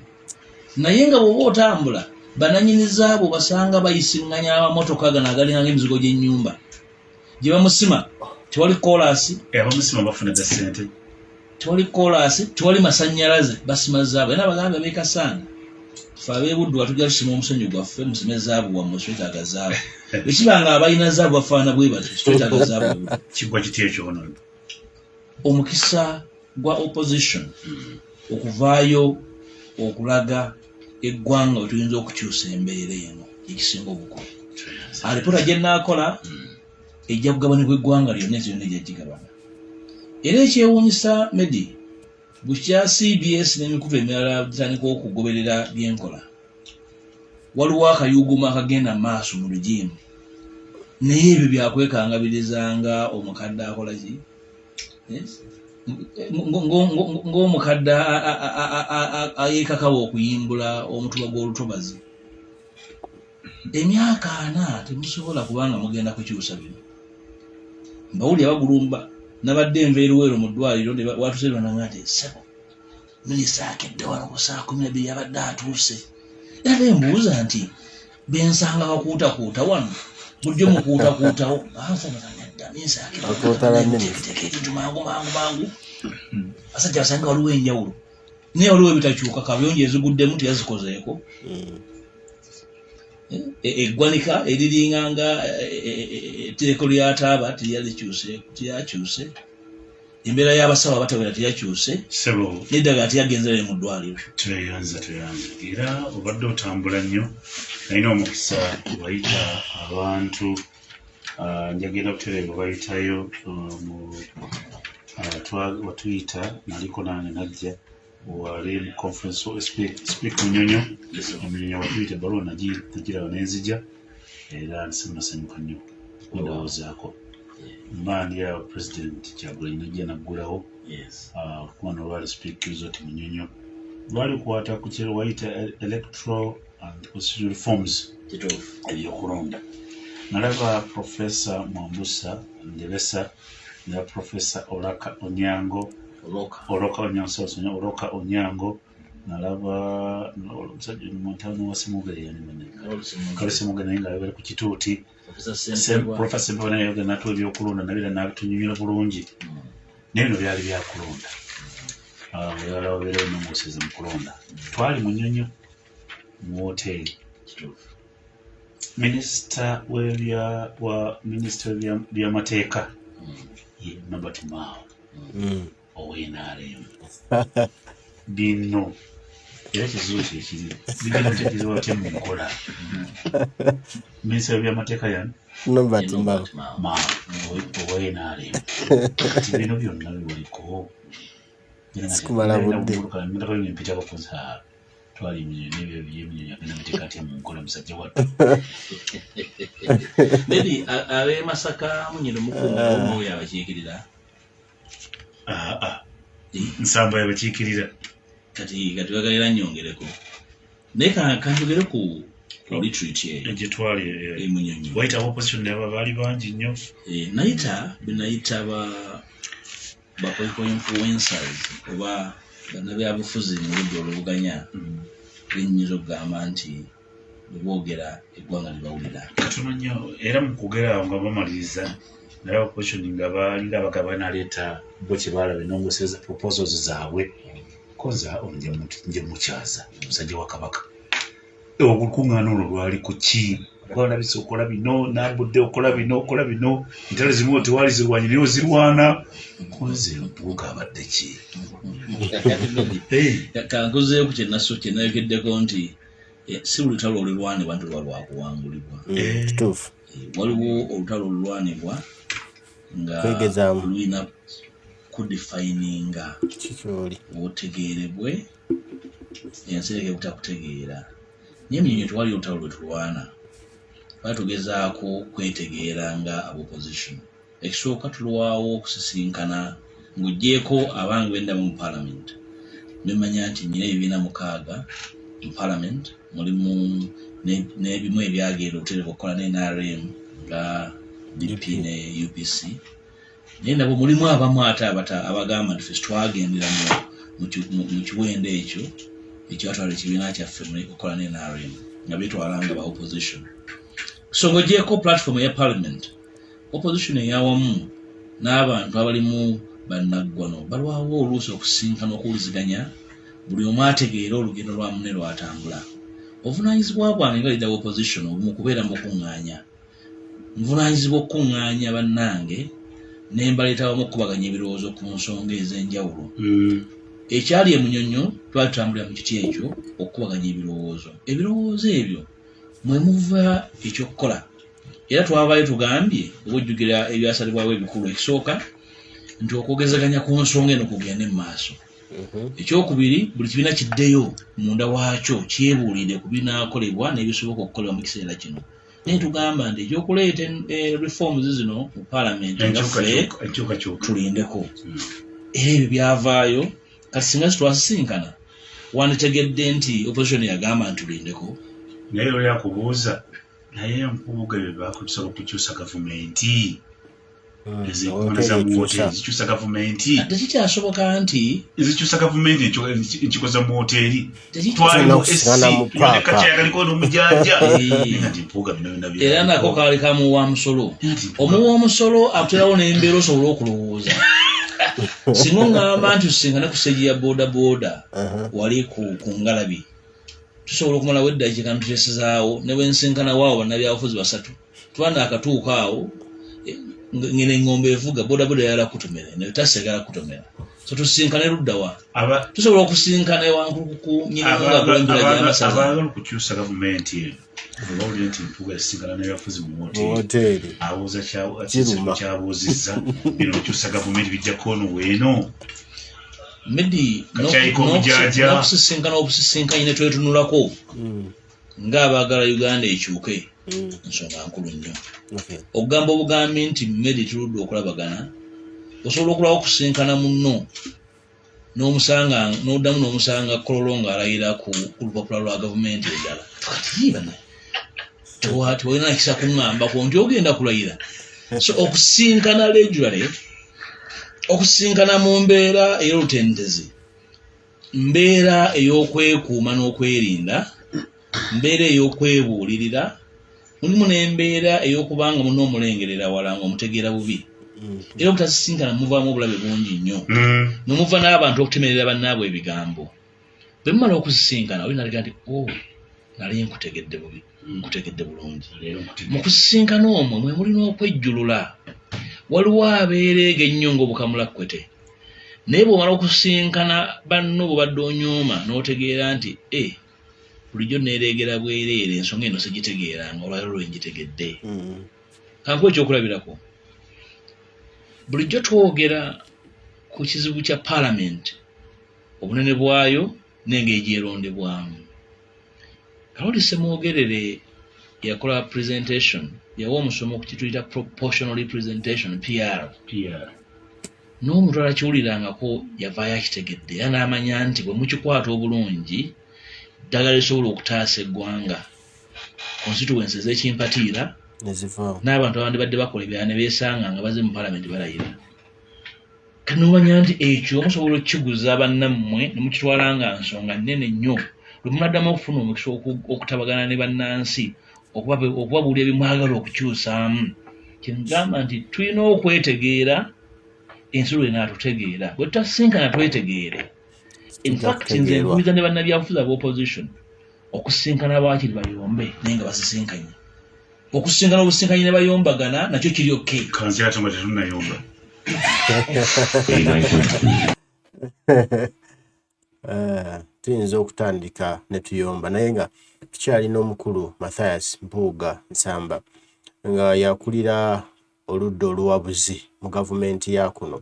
Naye nga bw'oba otambula Bananyini zaabo basanga bayisiŋŋanya amamotoka gano agalinganga emizigo gy'ennyumba gye bamusima, tewali koolaasi. Abamusima bafuna da ssente. Tewali koolaasi, tewali masannyalaze, basima zaabu. Era abagambe ab'ekasaana, fe ab'ebuddu atujja tusima omusenyu gwaffe, musime zaabu wammwe, twetaaga zaabu. Bwe kiba nga abalina zaabu bafaanana bwe batyo, twetaaga zaabu ebuddu. Kigwa kiti ekyo ono? Omukisa gwa opposition okuvaayo okulaga eggwanga bwe tuyinza okukyusa embeera eno ekisinga obukulu. Alipoota gye nnaakola ejja kugabanibwa eggwanga lyonna, ensi yonna ejja gigabana. Era ekyewuunyisa, medi bukya CBS n'emikutu emirala gitandika okugoberera byenkola, waliwo akayugumo akagenda mu maaso mu regime, naye ebyo byakwekangabirizanga omukadde akola ki? Yes? Ng'omukadde ayeekakawa okuyimbula omutuba gw'olutobazi emyaka 40, temusobola kubanga mugenda kukyusa bino. Mbawulira bagulumba. Nabadde nva eruweero mu ddwaliro, watuuse bananga nti, "Ssebo minisita akedde wano ku saa 12, yabadde atuuse." Era naye mbuuza nti bensanga bakuutakuuta wano, bulijjo mukuutakuutawo? Nedda, minisita Bakuuta ba minisita. akedde ebintu mangu mangu mangu. Abasajja basanga waliwo enjawulo, naye waliwo ebitakyuka. Kabuyonjo eziguddemu teyazikozeeko. Eggwanika eriringanga etteeko lya taaba teyalikyuse, teyakyuse. Embeera y'abasawo abatawera teyakyuse. Sebo. N'eddagala teyagenze mu ddwaliro. Tweyanza, tweyanza. Era obadde otambula nnyo, nalina omukisa wayita abantu, njagenda butereevu bayitayo mu watuyita, naliko nange najja wali mu conference speak Munyonyo, Munyonyo watuyita, ebbaluwa nagiraba nenzija, era nsimunasanyuka nnyo ndowoozaako mandi awo President Kyagulanyi najja naggulawo olukuŋŋaana olwali Speke Resort Munyonyo, lwalikwata ku kye wayita electoral and constitutional reforms. Kituufu. Ebyokulonda nalaba Professor Mwambusa Ndebesa ne Professor Olaka Onyango. Oloka. Oloka Onyango, sorry, Oloka Onyango. Nalaba omusajja mutabani wa Semugere, yani bane Kale Semugere naye nga ayogera ku kituuti. Professor Sempebwa. Professor Sempebwa naye yayogera natuwa ebyokulonda, nabira nabitunyonyola bulungi, naye bino byali byakulonda. Oyagala wabeerewo ennongoosereza mu kulonda. Twali Munyonyo mu woteeri. Kituufu. Minisita w'ebya wa minisita w'ebyamateeka ye Norbert Mao owa NRM. Bino era kizibu kyekiri bigenda kuteekerezebwa batya mu nkola? Minisita w'ebyamateeka yani? Norbert Mao. Norbert Mao. Mao owa NRM. Kati bino byonna biwaliko. Sikumala budde. Mpitako kuza twali Emunyonyo n'ebyo by'Emunyonyo agenda biteeka atya mu nkola, musajja wattu? Maybe ab'e Masaka Munyonyo mukuuma oyo abakiikirira. Ah, ah. Nsamba yabakiikirira. Kati bagalira nnyongereko, naye kanjogere ku retreat eyo. Egyetwali. Emunyonyo. Wayita opposition nabo baali bangi nnyo. Nayita benayita ba political influencers oba bannabyabufuzi mu ludda oluvuganya, benyinza okugamba nti bwe boogera eggwanga libawulira. Katono nnyo, era mu kwogera awo nga bamaliriza, naye opposition nga balinga abagaba banaleeta bo kye baalaba ennongoosereza, proposals zaabwe. Koza ono nje mukyaza musajja wa Kabaka, olukuŋŋaana olwo lwali ku ki? Gwalabisa okola bino, nambudde okola bino, okola bino, entalo zimu tewali zirwanyi naye ozirwana. Konze Mpuuga abadde ki? Hey, Kankuzeeyo ku kyenaso kyenayogeddeko nti si buli lutalo olulwanibwa nti luba lwakuwangulibwa. Kituufu. Waliwo olutalo olulwanibwa nga Kwegezaamu. lulina kudefininga Kikyoli. otegeerebwe, ensi ereke butakutegeera. Naye Munyonyo tewali olutalo lwe tulwana, twali tugezaako kwetegeera nga opposition. Ekisooka, tulwawo okusisinkana. Ng'oggyeeko abange bendaba mu parliament, nemanya nti nyina ebibiina 6 mu parliament, mulimu n'ebimu ebyagenda obutereevu okukola ne NRM nga DP ne UPC, naye nabo mulimu abamu ate abagamba nti ffe twagendera mu kiwendo ekyo ekyatwala ekibiina kyaffe okukola ne NRM. Nga betwala nga ba opposition. So ng'ogyeko platform eya parliament, opposition eyawamu n'abantu abalimu bannaggwano balwawo oluusi okusisinkana, okuwuliziganya, buli omu ategeera olugendo lwa munne lwatambula. Obuvunaanyizibwa bwange nga leader wa opposition obumu kubeera mu kuŋŋaanya, nvunaanyizibwa okukuŋŋaanya bannange ne mbaleeta wamu okukubaganya ebirowoozo ku nsonga ez'enjawulo. Ekyali emunyonyo twali tutambulira mu kiti ekyo okukubaganya ebirowoozo. Ebirowoozo ebyo mwe muva ekyokukola, era twavaayo tugambye oba ojjukira ebyasalibwawo ebikulu. Ekisooka nti okwogezaganya ku nsonga eno kugende mu maaso. Ekyokubiri, buli kibiina kiddeyo munda waakyo kyebuulire ku binaakolebwa n'ebisoboka okukolebwa mu kiseera kino. Naye tugamba nti ekyokuleeta reforms zino mu paalamenti nga ffe Enkyukakyuka. tulindeko. Era ebyo byavaayo. Kati singa sitwasisinkana, wanditegedde nti opposition yagamba nti tulindeko. Naye oli akubuuza, naye Mpuuga bye bakusobola okukyusa gavumenti? Ezenkumana za Hoteri mu ekyusa. hoteri zikyusa gavumenti? Tekikyasoboka nti Ezikyusa gavumenti enkiko za mu hoteri? Twali Tulina mu okusinkana mu SC paaka. kacayagaliko n'omujaja. Eh. Nga nti Mpuuga bino byonna Era nako kaali kamuwa musolo. Omuwa omusolo akuterawo n'embeera osobole okulowooza. Singa oŋŋamba nti tusisinkane ku stage ya boda boda wali ku ngalabi, tusobola okumalawo eddakiika ntuteesezaawo ne bwe nsinkanawo awo bannabyabufuzi basatu tuba naakatuuka awo, ngeno eŋŋombe evuga boda boda yala kutomera tasi egala kutomera, so tusisinkane luddawa? Tusobola okusinkana ewankulukuku nyinimu nga kulembera gy'amasaza. Abaagala okukyusa gavumenti eno bwe bawulira nti Mpuuga yasinkana n'ebyafuzi mu Mu hoteri, hoteri. abuuza Kiruma. kyabuuzizza bino bikyusa gavumenti bijjako ono weeno. Medi. Kakyayi k'omujaja. N'okusisinkana obusisinkanyi ne twetunulako ng'abaagala Uganda ekyuke nsonga nkulu nnyo. Okugamba obugambi nti Medi tuludde okulabagana, osobola okulawo okusinkana munno n'omusanga n'oddamu n'omusanga Kololo ng'alayira ku lupapula lwa gavumenti endala. Kati bana tewalina nakisa kuŋŋambako nti ogenda kulayira. So okusinkana regularly, okusinkana mu mbeera ey'olutendezi, mbeera ey'okwekuuma n'okwerinda, mbeera ey'okwebuulirira, mulimu n'embeera ey'okubanga munno omulengerera wala ng'omutegeera bubi. Era obutasisinkana muvaamu obulabe bungi nnyo, nemuva n'abantu okutemerera bannaabwe ebigambo. Bwe mumala okusisinkana, oli naliga nti, "O oh, nali nkutegedde bubi, nkutegedde bulungi." Leero nkutegedde. Mu kusisinkana omwo mwe mulina okwejjulula. Waliwo abeereega ennyo ng'obukamula kkwete, naye bw'omala okusisinkana banno bw'obadde onyooma n'otegeera nti e bulijjo neereegera bwereere, ensonga eno sigitegeeranga, olwaliro lwe ngitegedde. Kankuwa ekyokulabirako. Bulijjo twogera ku kizibu kya paalamenti, obunene bwayo n'engeri gyerondebwamu. Kaloli Ssemwogerere yakola presentation, yawa omusomo ku kituyita proportional representation, PR. PR. N'omuntu alakiwulirangako yavaayo akitegedde era n'amanya nti bwe mukikwata obulungi ddagala lisobola okutaasa eggwanga, constituency ez'ekimpatiira Nezivaawo. n'abantu abandibadde bakola ebirala ne beesanga nga bazze mu paalamenti balayira. Kati nomanya nti ekyo musobola okukiguza bannammwe ne mukitwala nga nsonga nnene nnyo lwe munaddamu okufuna omukisa okutabagana ne bannansi, okubabuulira ebimwagala okukyusaamu. Kyengamba nti tulina okwetegeera, ensi lwe naatutegeera bwe tutasinkana twetegeere. In Tujja fact, nze kutegeerwa. nkubiriza ne bannabyabufuzi aba opposition okusinkana abaakiri bayombe, naye nga basisinkanye, okusinkana obusinkanyi ne bayombagana nakyo kiri okay. Kanzi ate nga tetunnayomba. 89.3. Tuyinza okutandika ne tuyomba, naye nga tukyalina omukulu Mathias Mpuuga Nsamba nga yakulira oludda oluwabuzi mu gavumenti ya kuno.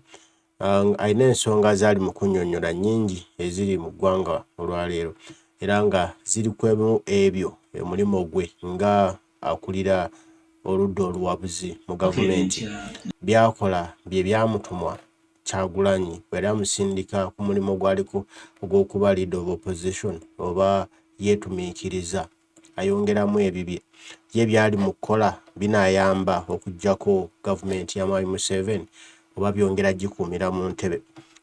Alina ensonga zaali mu kunnyonnyola nnyingi eziri mu ggwanga olwaleero, era nga ziri kwemu ebyo omulimu gwe nga akulira oludda oluwabuzi mu gavumenti byakola bye byamutumwa Kyagulanyi bwe yali amusindika ku mulimu gwaliko ogw'okuba leader of opposition, oba yeetumiikiriza ayongeramu ebibye ye byali mu kukola binaayamba okuggyako gavumenti ya Mwami Museveni oba byongera gikuumira mu ntebe.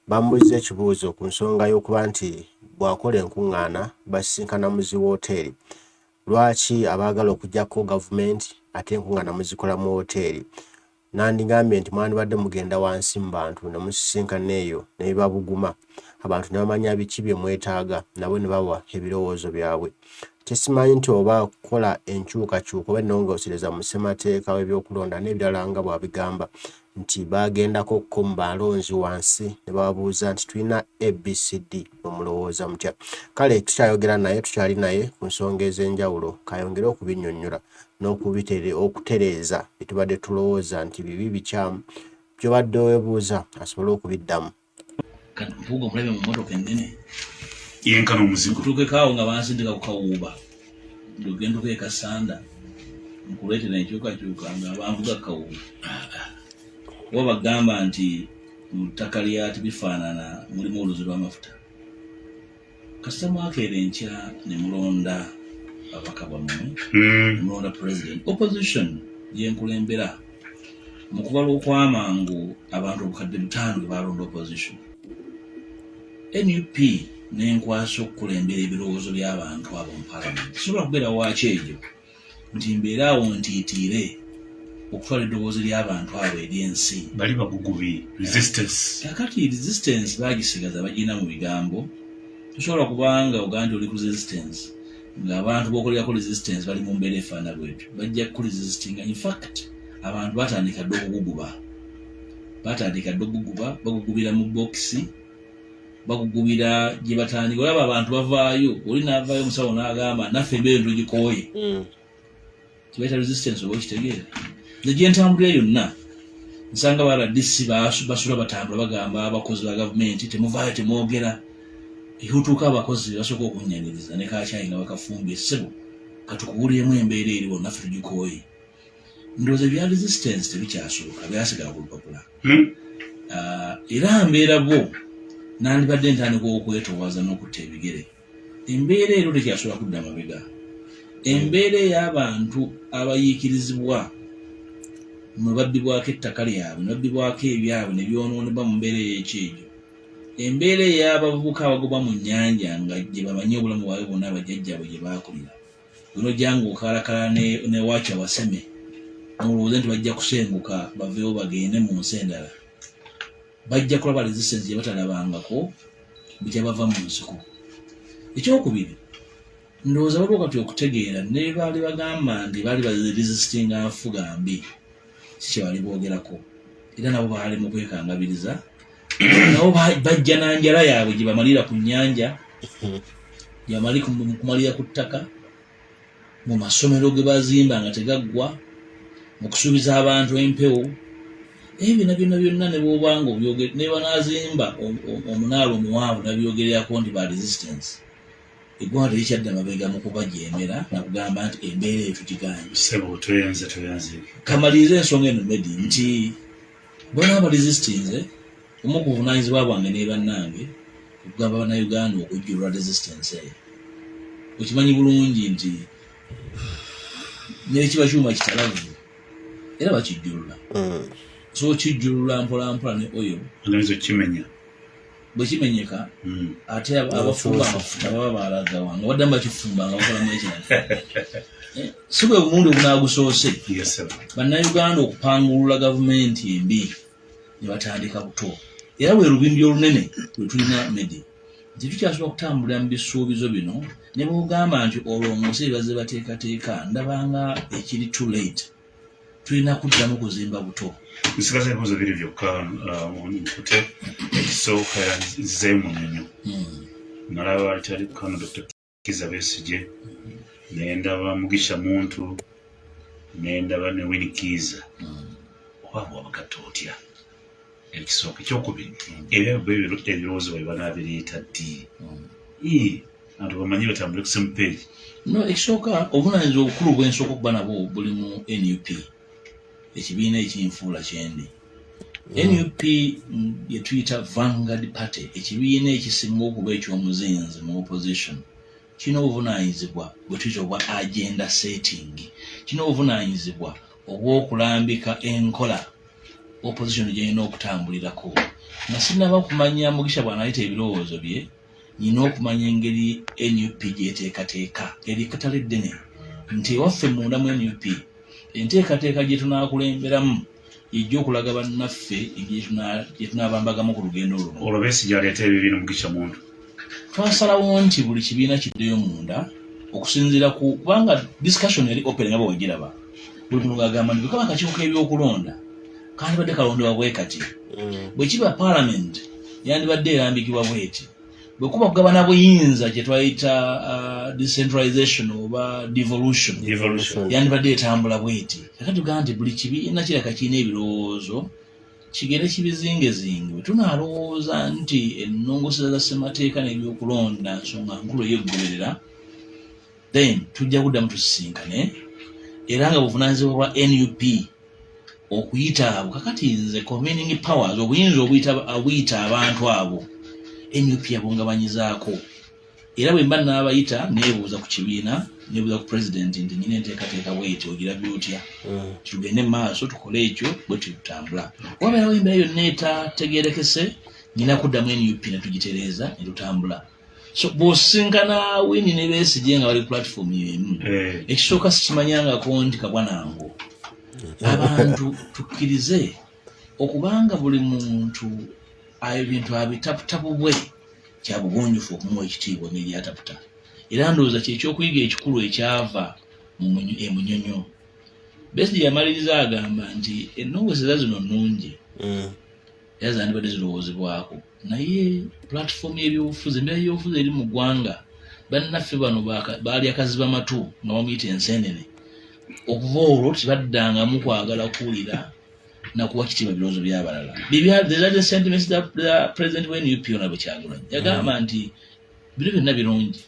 Bamubuuzizza ekibuuzo ku nsonga y'okuba nti bw'akola enkuŋŋaana basisinkana mu zi wooteeri. Lwaki abaagala okuggyako gavumenti ate enkungaana muzikola mu woteeri? Nandigambye nti mwandibadde mugenda wansi mu bantu ne musisinkana eyo ne bibabuguma, abantu ne bamanya biki bye mwetaaga nabo ne bawa ebirowoozo byabwe. Kye simanyi nti oba kukola enkyukakyuka oba ennongoosereza mu ssemateeka w'ebyokulonda n'ebirala nga bw'abigamba nti baagendako ko mu balonzi wansi ne bababuuza nti tulina ABCD mwe mulowooza mutya. Kale tukyayogera naye tukyali naye ku nsonga ez'enjawulo k'ayongere okubinnyonnyola n'okutereeza bye tubadde tulowooza nti bibi bikyamu by'obadde weebuuza asobole okubiddamu. Kati Mpuuga omulabye mu mmotoka ennene yenkana omuzigo. Ntuukeko awo nga bansindika ku kawuuba ndyoke ntuuke e Kassanda nkuleetere enkyukakyuka nga banvuga ku kawuuba. Oba bagamba nti mu ttaka lya Tebifaanana mulimu oluzi lw'amafuta. Kasita mwakeera enkya ne mulonda ababaka bammwe, ne mulonda president, opposition gye nkulembera mu kubala okw'amangu abantu 5000 be baalonda opposition. Nup n'enkwasa okukulembera ebirowoozo by'abantu abo mu palamenti. Sisobola kubeera wa kyejo nti mbeere awo ntiitiire okutwala eddoboozi ly'abantu abo eri ensi. Bali bagugubi resistance. Kakati resistance bagisigaza bagirina mu bigambo. Tosobola kubanga ogamba nti oli ku resistance ng'abantu b'okolerako resistance bali mu mbeera efaanana bwetyo. Bajja kukuresistinga. In fact abantu batandika dda okuguguba. Batandika dda okuguguba, bagugubira mu bokisi, bagugubira gye batandika. Olaba abantu bavaayo, oli n'avaayo omusawo n'agamba naffe embeera eno tugikooye. Kibaita resistance oba okitegeera. Nze gye ntambulira yonna nsanga ba RDC basula batambula bagamba abakozi ba gavumenti temuvaayo temwogera. Ehutuuka abakozi basooka okunnyaniriza ne kakyayi nga bakafumbye, ssebo katukubuuliremu embeera eriwo naffe tugikooye. Ndowooza ebya resistance tebikyasooka, byasigala ku lupapula. Era mbeera bwo nandibadde ntandika okwetoowaza n'okutta ebigere. Embeera ero tekyasobola kudda mabega. Embeera ey'abantu abayiikirizibwa mwe babbibwako ettaka lyabwe, ne babbibwako ebyabwe ne byonoonebwa mu mbeera ey'ekyejo. Embeera ey'abavubuka abagobwa mu nnyanja nga gye bamanyi obulamu bwabwe bwonna bajjajjaabwe gye baakulira. Onojja ng'okaalakala ne wacha waseme n'olowooza nti bajja kusenguka baveewo bagende mu nsi endala. Bajja kulaba resistance gye batalabangako bukya bava mu nsiko. Ekyokubiri, ndowooza waliwo kati okutegeera ne baali bagamba nti baali baresistinga nfuga mbi, si kye baali boogerako, era nabo baali mu kwekangabiriza, nabo bajja na njala yaabwe gye bamalira ku nnyanja, gye bamalira kumalira ku ttaka, mu masomero ge bazimba nga tegaggwa, mu kusuubiza abantu empewo. Ebyo byonna byonna byonna ne bw'oba nga obyogera, ne banaazimba omunaala omuwanvu nabyogererako nti ba resistance, eggwanga terikyadda mabega mu kubajeemera na kugamba nti embeera eyo tugigaanye. Ssebo, tweyanze, tweyanze. Kamalirize ensonga eno Medi nti bona aba resistinze, omu ku buvunaanyizibwa bwange ne bannange okugamba bannayuganda okujjulula resistance eyo. Okimanyi bulungi nti nekiba kyuma kitalavu era bakijjulula. Osobola okijjulula mpola mpola ne oil. Oyinza okukimenya. Bwe kimenyeka, ate abafumba amafuta baba balagawa nga baddamu bakifumba nga bakolamu ekirala. Si bwe mulundi ogunaagusoose bannayuganda okupangulula gavumenti embi ne batandika buto. Era bwe lubimbi olunene lwe tulina Medi nti tukyasobola kutambulira mu bisuubizo bino ne bw'ogamba nti olongose bye bazze bateekateeka, ndabanga ekiri too late. Tulina kuddamu kuzimba buto. Nsigaza ebibuuzo biri byokka, nkute ekisooka nzizeeyo mu nnyonyo. Nalaba tali kano Dr. Kizza Besigye, ne ndaba Mugisha Muntu, ne ndaba ne Winnie Kiiza. Oba bw'abagatta otya? Ekisooka. Ekyokubiri, ebyo ebirowoozo bwe banaabireeta ddi? Abantu bamanyi batambule ku same page. No, ekisooka obuvunaanyizibwa obukulu bwe nsooka okuba nabwo buli mu NUP, ekibiina ekinfuula kyendi. NUP ye tuyita Vanguard Party, ekibiina ekisinga okuba eky'omuzinzi mu opposition. Kirina obuvunaanyizibwa bwe tuyita obwa agenda setting. Kirina obuvunaanyizibwa obw'okulambika enkola opposition gy'erina okutambulirako. Nga sinnaba kumanya Mugisha bw'anayita ebirowoozo bye, nina okumanya engeri NUP gy'eteekateeka. Eryo ekkatala eddene. Nti ewaffe munda mu NUP enteekateeka gye tunaakulemberamu yejja okulaga bannaffe gye tunaabambagamu ku lugendo luno. Olwo Besigye aleeta ebibiina omugisha muntu. Twasalawo nti buli kibiina kiddeyo munda okusinziira ku kubanga discussion yali open nga bwe wagiraba. Buli muntu ng'agamba nti bwe kaba akakiiko k'ebyokulonda kandibadde kalondebwa bwe kati. Bwe kiba parliament yandibadde erambikibwa bweti. Bwe kuba kugabana buyinza kye twayita decentralization oba devolution, Devolution. Yandibadde etambula bweti. Kakati tugamba nti buli kibiina kiraka kirina ebirowoozo kigere kibizingezinge. Bwe tunaalowooza nti ennongoseza za ssemateeka n'ebyokulonda nsonga nkulu ey'okugoberera, then tujja kuddamu tusisinkane era nga buvunaanyizibwa bwa NUP okuyita abo. Kakati nze convening powers, obuyinza obuyita abantu abo, NUP yabungabanyizaako. Era bwe mba naabayita neebuuza ku kibiina, neebuuza ku president nti nyina enteekateeka bweti, ogirabye otya? Tugende mu maaso tukole ekyo bwe tutambula. Wabeerawo embeera yonna etategeerekese, nyina kuddamu NUP ne tugitereeza ne tutambula. So bw'osinkana Winnie ne Besigye nga bali ku platform y'emu, ekisooka sikimanyangako nti kabwanango. Abantu tukkirize okubanga buli muntu ebintu abitaputabu bwe kya bugunjufu okumuwa ekitiibwa engeri gy'ataputa. Era ndowooza kyekyokuyiga ekikulu ekyava mu emunyonyo. Besigye yamaliriza agamba nti ennongoseza zino nnungi, era zandibadde zirowoozebwako, naye platform y'ebyobufuzi, embeera y'ebyobufuzi eri mu ggwanga, bannaffe bano baali akaziba matu nga bamuyita enseenene. Okuva olwo tebaddangamu kwagala kuwulira nakuwa kitiibwa birowoozo by'abalala. These sentiments za president wa NUP Honorable Kyagulanyi. Yagamba nti bino byonna birungi,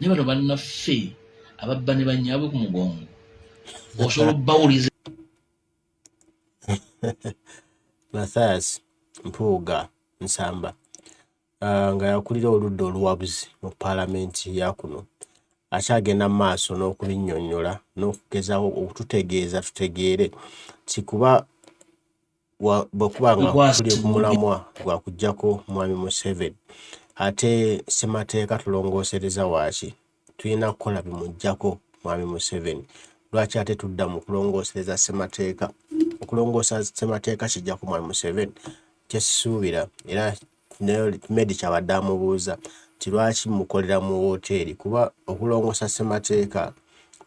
naye bano bannaffe ababba ne bannyaabwe ku mugongo osobola obbawuliza. Mathias Mpuuga Nsamba, nga yakulira oludda oluwabuzi mu paalamenti ya kuno, akyagenda mu maaso n'okubinnyonnyola n'okugezaako okututegeeza tutegeere nti kuba bwe kuba nga tuli ku mulamwa gwa kuggyako Mwami Museveni, ate ssemateeka tulongoosereza waaki? Tulina kukola bimuggyako Mwami Museveni. Lwaki ate tudda mu kulongoosereza ssemateeka? Okulongoosa ssemateeka kijjako Mwami Museveni? Kyesisuubira. Era Medi kyabadde amubuuza nti lwaki mukolera mu wooteeri, kuba okulongoosa ssemateeka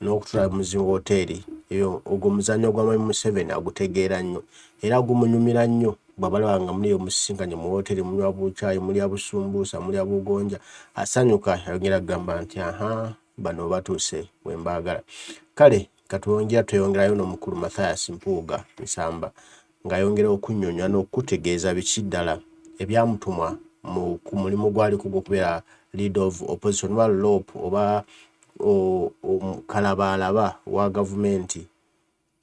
n'okutula mu zi wooteeri eyo ogwo muzannyo gwa Mwami Museveni, agutegeera nnyo era gumunyumira nnyo. Bw'abalaba nga muliyo musisinkanye mu wooteeri, munywa bukyayi, mulya busumbuusa, mulya bugonja, asanyuka, ayongera kugamba nti aha, bano batuuse we mbaagala. Kale katwongera tweyongerayo n'omukulu Mathias Mpuuga Nsamba ng'ayongera okunnyonnyola n'okukutegeeza biki ddala ebyamutumwa ku mulimu gw'aliko gw'okubeera leader of opposition oba LOP oba kalabaalaba wa gavumenti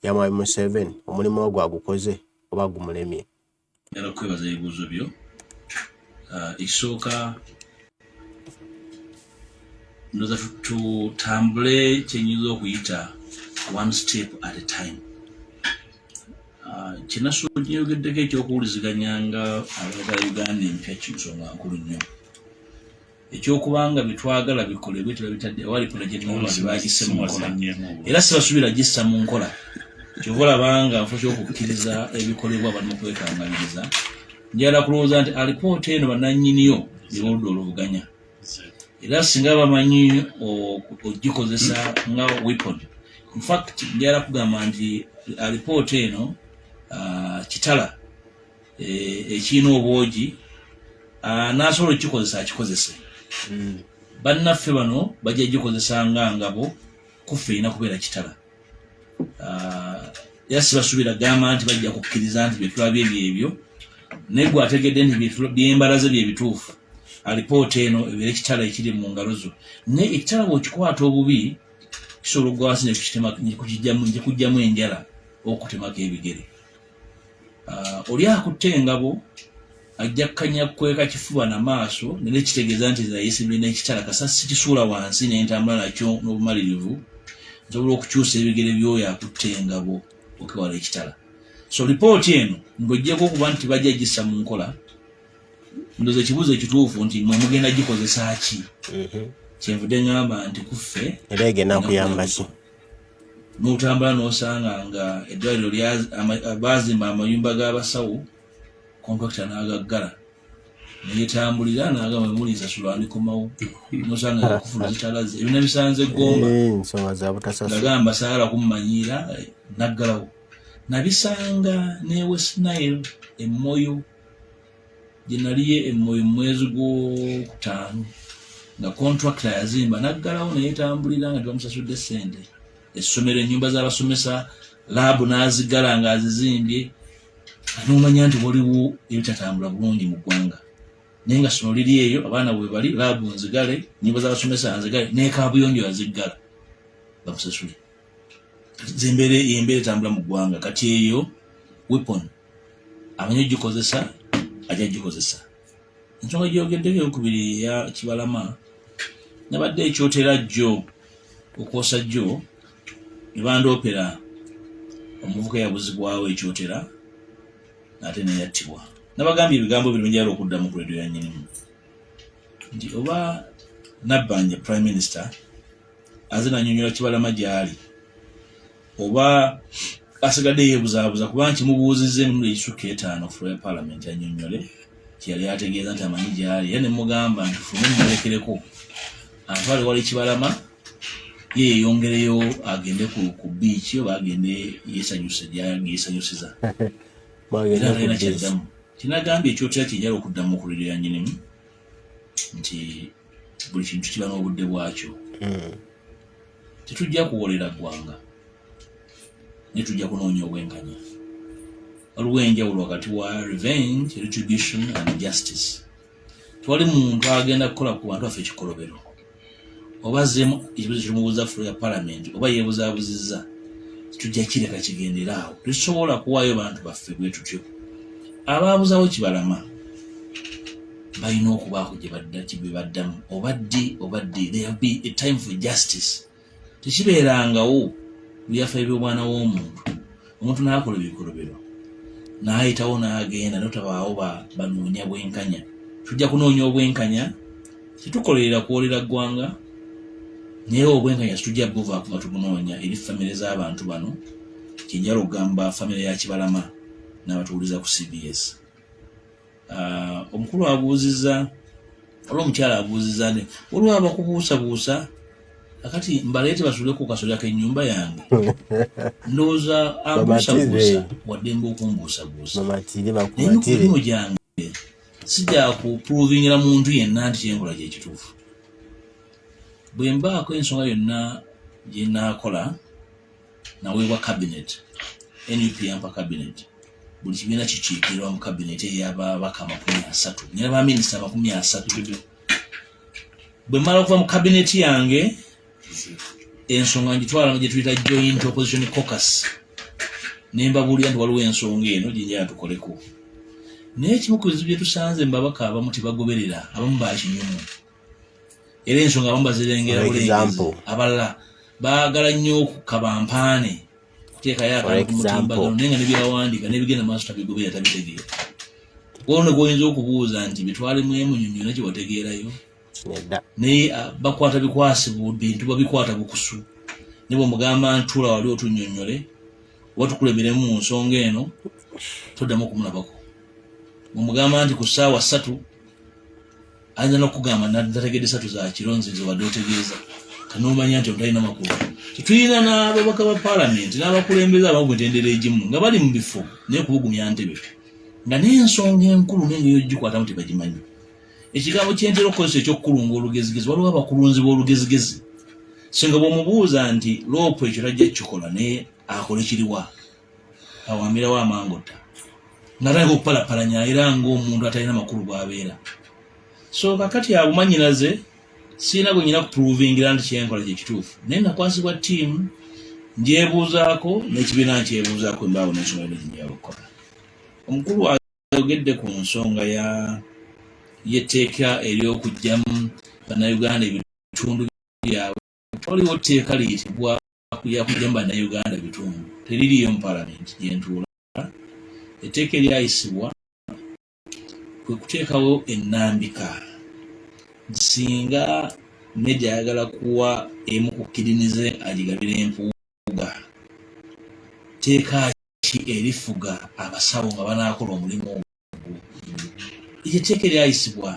ya Mwami Museveni. Omulimu ogwo agukoze oba gumulemye? Njagala okwebaza ebibuuzo byo. Ekisooka, ndowooza tutambule kyenyinza okuyita one step at a time. Kyenasoyogeddeko ekyokuwuliziganya nga abaagala Uganda empya kinsonga nkulu nnyo. Ekyokubanga byetwagala bikolebwe tebabitadde awali pulojekiti bagisse mu nkola, era sibasuubira gissa mu nkola. Kyova olabanga nfo kyokukkiriza ebikolebwa bali mu kwekangaliriza. Njagala kulowooza nti alipoota eno bannannyiniyo beboludda oluvuganya, era singa bamanyi ogikozesa nga weapon. Infact njagala kugamba nti alipoota eno kitala ekirina obwogi, n'asobola okukikozesa akikozese. Bannaffe bano bajja gikozesa nga ngabo, kuffe erina kubeera kitala. Era sibasuubira gamba nti bajja kukkiriza nti byetulabye byebyo, naye gwe ategedde nti byembalaze bye bituufu, alipoota eno ebeere kitala ekiri mu ngalo zo. Naye ekitala bw'okikwata obubi kisobola okugwa wansi nekujjamu enjala okutemako ebigere. Oli akutte engabo ajja kkanya kukweka kifuba na maaso, naye kitegeeza nti nayesimbye n'ekitala kasa sikisuula wansi nentambula nakyo n'obumalirivu, nsobola okukyusa ebigere by'oyo akutte engabo okewala ekitala. So lipooti eno ng'oggyeko okuba nti bajja gissa mu nkola, ndowooza ekibuuzo ekituufu nti mwe mugenda gikozesa ki? Kyenvudde ŋŋamba nti kuffe era egenda kuyamba ki? N'otambula n'osanga nga eddwaliro baazimba amayumba g'abasawo, contractor n'agaggala neyetambulira n'agamba muli nsasula ndikomawo, nosanga nga kufulu zitalaze. Ebyo nabisanze Gomba. Ensonga za butasasula. Ngagamba saagala kummanyiira, naggalawo. Nabisanga ne West Nile e Moyo gye naliyo e Moyo mu mwezi gwokutaano, nga contractor yazimba naggalawo neyetambulira nga tebamusasudde sente. Essomero, ennyumba z'abasomesa, lab n'azigala ng'azizimbye, nomanya nti waliwo ebitatambula bulungi mu ggwanga, naye nga ssomo liri eyo, abaana bwe bali, lab nzigale, ennyumba z'abasomesa nzigale, nekabuyonjo yaziggala, bamusasule. Zembeera, embeera etambula mu ggwanga kati eyo weapon amanyi ogikozesa, ajja gikozesa. Ensonga gyogeddeko eyokubiri eya Kibalama, nabadde ekyotera jjo okwosa jjo ne bandoopera omuvubuka eyabuzibwawo ekyotera ate neyattibwa. Nabagambye ebigambo bino njagala okuddamu ku radio ya nnyinimu nti oba Nabbanja prime minister aze nanyonyola Kibalama gy'ali, oba asigadde yeebuzaabuza, kuba nkimubuuzizza emirundi egisukka etaano ku floor ya parliament annyonnyole kyeyali ategeeza nti amanyi gy'ali, era ne mugamba nti fulume mumulekereko antwale wali Kibalama, ye yeyongereyo agende ku beach oba agende yesanyuse gyeyesanyusiza. Mwagende Era ku talina beach. Kyaddamu kinagambye ekyotera kyenjala okuddamu ku radio ya nnyinimu nti buli kintu kiba n'obudde bwakyo. Tetujja kuwolera ggwanga, naye tujja kunoonya obwenkanya. Waliwo enjawulo wakati wa revenge, retribution and justice. Tewali muntu agenda kukola ku bantu baffe ekikolobero, oba azzeemu ekibuzo kimubuuza floor ya parliament oba yeebuzaabuzizza, tujja kireka kigendere awo. Tetusobola kuwaayo bantu baffe bwe tutyo. Abaabuzawo Kibalama balina okubaako gye badda, gye baddamu, oba ddi oba ddi. There be a time for justice. Tekibeerangawo byafa eby'omwana w'omuntu, omuntu n'akola ebikolobero n'ayitawo n'agenda notabaawo banoonya bwenkanya. Tujja kunoonya obwenkanya, tetukolerera kuwolera ggwanga, naye obwenkanya tetujja buvaako nga tubunoonya eri famire z'abantu bano. Kyenjala okugamba famire ya Kibalama n'abatuwuliza ku CBS. Omukulu abuuzizza, olwo omukyala abuuzizza ne waliwo abakubuusabuusa, akati mbaleete basule ku kasolya k'ennyumba yange. Ndowooza ambuusabuusa waddembe okumbuusabuusa. Bamatire. Naye Bakumatire. emirimu gyange sijja kuprovingira muntu yenna nti kyenkola kyekituufu. Bwe mbaako ensonga yonna gye naakola, naweebwa cabinet, NUP yampa cabinet, buli kibiina kikiikirirwa mu cabinet ey'ababaka 30, nina baminisita 30. Bwe mmala okuva mu cabinet yange, ensonga ngitwala gye tuyita joint opposition caucus, ne mbabuulira nti waliwo ensonga eno gye njagala tukoleko. Naye ekimu ku bizibu bye tusanze mu babaka, abamu tebagoberera, abamu bakinyumu, era ensonga abamu bazirengera For bulengezi. example. Abalala baagala nnyo okukaba mpaane, kuteekayo akantu ku mutimbagano, naye nga nebyawandiika nebigenda maaso tabigoberera, tabitegeera. Olwo ne gwoyinza okubuuza nti bitwalemu emunyonyo nakye wategeerayo? Nedda. Naye bakwata bikwasi, bintu babikwata bukusu, ne bwomugamba ntuula wali otunnyonnyole oba tukulemeremu mu nsonga eno, toddamu okumulabako. Bwomugamba nti ku ssaawa 3, ayinza n'okugamba nategedde 3 za kiro, nze nze wadde otegeeza kanomanya nti otalina makulu. Tetulina n'ababaka ba paalamenti n'abakulembeze abamu ku mitendera egimu nga bali mu bifo naye kubugumya ntebe, nga n'ensonga enkulu n'engeri ogikwatamu tebagimanyi. Ekigambo kyentera okukozesa ekyokukulunga olugezigezi, waliwo abakulunzi b'olugezigezi, singa bw'omubuuza nti loopu ekyo tajja kukikola, naye akole kiriwa awambirawo amangotta nga tandika okupalapalanya, era ng'omuntu atalina makulu bw'abeera. So kakati abo manyinaze sirina gwe nyina kuprovingira nti kyenkola kyekituufu, naye nakwasibwa ttiimu njebuuzaako n'ekibiina nkyebuuzaako embaawo n'ensonga yonna gyenjagala okukola. Omukulu ayogedde ku nsonga ya y'etteeka ery'okuggyamu bannayuganda ebitundu byabwe. Waliwo tteeka liyitibwa lyakuggyamu bannayuganda bitundu, teririiyo mu paalamenti gyentuula. Etteeka eryayisibwa kwe kuteekawo ennambika singa media ayagala kuwa emu ku kidney ze agigabira Empuuga. Tteeka ki erifuga abasawo nga banaakola omulimu ogwo? Eryo etteeka eryayisibwa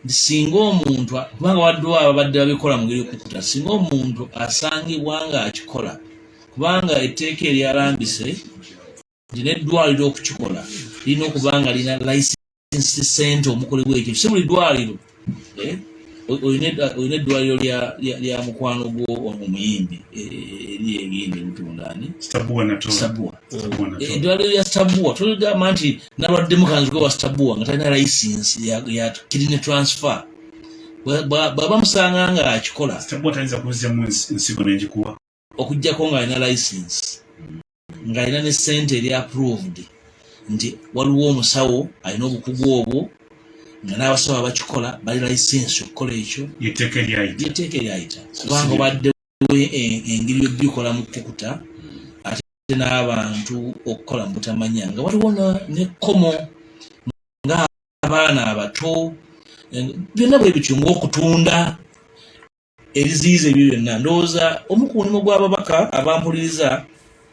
nti singa omuntu, kubanga waddewo ababadde babikola mu ngeri y'okukuta, singa omuntu asangibwa ng'akikola, kubanga etteeka eryalambise nti n'eddwaliro okukikola lirina okuba nga lirina license center omukolebwa ekyo, si buli ddwaliro. Olina eddwaliro lya mukwano gwo omuyimbi eri egenda ebutunda ani? Stabua. Eddwaliro lya Stabua toligamba nti nalwaddemu kanzige wa Stabua nga talina license ya kidney transfer. Bw'aba musanga nga akikola, okuggyako ng'alina license, ng'alina ne ssente eri approved nti waliwo omusawo alina obukugu obwo, nga n'abasawo abakikola bali license okukola ekyo. Lyetteeka eryayita, kubanga obaddewo engeri yobikola mu kukuta ate n'abantu okukola mu butamanya, nga waliwo n'ekkomo ng'abaana abato, byonna bwe bityo, ng'okutunda eriziyiza ebyo byonna. Ndowooza omu ku mulimu gw'ababaka abampuliriza,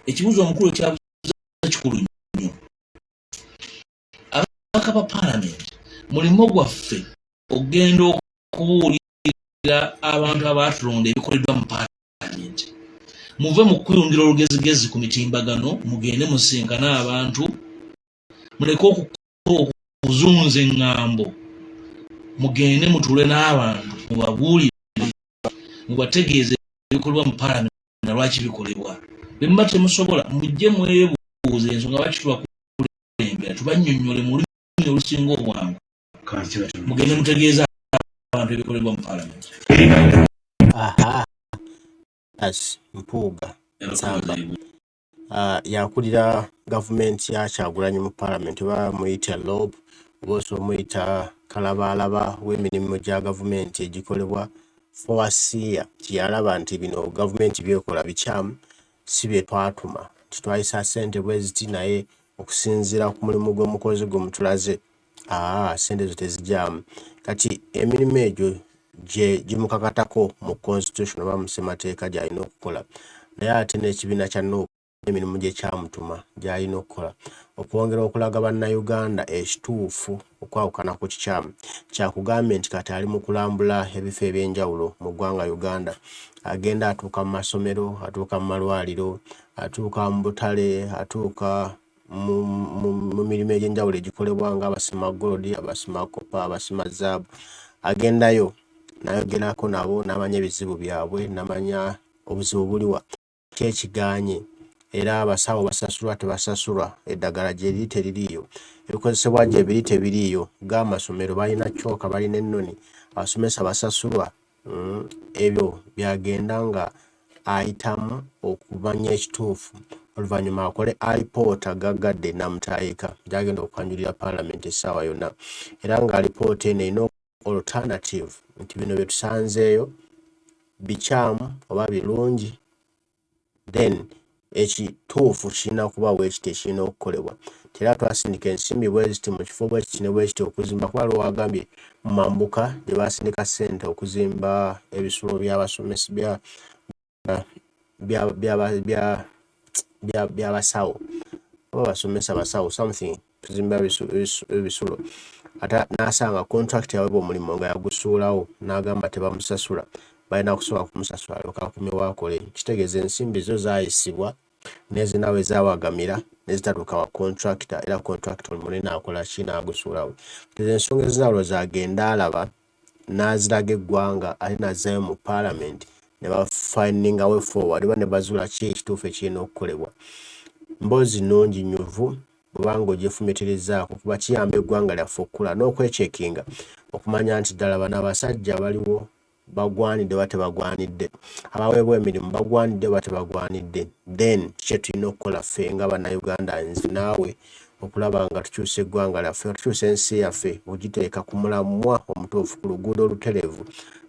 ekibuuzo omukulu ekyabuuza kikulu nnyo. Ababaka ba paalamenti, mulimu gwaffe okugenda okubuulira abantu abaatulonda ebikoleddwa mu paalamenti. Muve mu kuyungira olugezigezi ku mitimbagano, mugende musinkane abantu, muleke okuzunza eŋŋambo, mugende mutuule n'abantu, mubabuulire, mubategeeze ebikolebwa mu paalamenti na lwaki bikolebwa. Bwe muba temusobola, mujje mwebuuze ensonga lwaki tubakulembera, tubannyonnyole mu lulimi olusinga obwangu. Mugende mutegeeze abantu ebikolebwa mu paalamenti. Aha, Mpuuga Nsamba yakulira gavumenti ya Kyagulanyi mu paalamenti, oba muyita LOP oba osobola omuyita kalabaalaba w'emirimu gya gavumenti egikolebwa, overseer. Kyeyalaba nti bino gavumenti byekola bikyamu, si bye twatuma, nti twayisa ssente bwe ziti, naye okusinziira ku mulimu gw'omukozi gwe mutulaze, aa ssente ezo tezigyamu. Kati emirimu egyo gye gimukakatako mu constitution oba mu ssemateeka gy'alina okukola, naye ate n'ekibiina kya NUP emirimu gye kyamutuma gy'alina okukola okwongera okulaga Bannayuganda ekituufu okwawukana ku kikyamu. Kyakugambye nti kati ali mu kulambula ebifo eby'enjawulo mu ggwanga Uganda, agenda atuuka mu masomero, atuuka mu malwaliro, atuuka mu butale, atuuka mu mirimu egy'enjawulo egikolebwa nga abasima gold, abasima copper, abasima zaabu. Agendayo n'ayogerako nabo, n'amanya ebizibu byabwe, n'amanya obuzibu buliwa, ki ekigaanye, era abasawo basasulwa tebasasulwa, eddagala gye liri teririiyo, ebikozesebwa gye biri tebiriiyo, g'amasomero balina cooka, balina ennoni, abasomesa basasulwa. Ebyo byagenda nga ayitamu okumanya ekituufu, oluvannyuma akole alipoota gaggadde Namutaayika gy'agenda okwanjulira paalamenti essaawa yonna, era nga alipoota eno erina alternative nti bino bye tusanzeeyo bikyamu oba birungi, then ekituufu kirina kuba bwe kiti ekirina okukolebwa. Era twasindika ensimbi bwe ziti mu kifo bwe kiti ne bwe kiti okuzimba, kuba waliwo wagambye mu mambuka gye basindika ssente okuzimba ebisulo by'abasomesa by'abasawo oba basomesa basawo something, kuzimba ebisulo, ate n'asanga contract yaweebwa omulimu nga yagusuulawo, n'agamba tebamusasula, balina kusooka kumusasula alyoke akomewo akole. Kitegeeza ensimbi zo zaayisibwa n'ezinawe zaawagamira ne zitatuuka wa contractor, era contractor omunene akola ki? N'agusuulawo. Ezo ensonga ezinawulo z'agenda alaba n'aziraga eggwanga, ate n'azzayo mu paalamenti ne bafindinga way forward oba ne bazuula ki ekituufu ekirina okukolebwa. Mboozi nnungi nnyuvu bw'oba ng'ogyefumiitirizaako, kuba kiyamba eggwanga lyaffe okukula n'okwecheckinga okumanya nti ddala bano abasajja abaliwo bagwanidde oba tebagwanidde, abaweebwa emirimu bagwanidde oba tebagwanidde, then ki kye tulina okukola ffe nga Bannayuganda, nze naawe, okulaba nga tukyusa eggwanga lyaffe, nga tukyusa ensi yaffe okugiteeka ku mulamwa omutuufu, ku luguudo olutereevu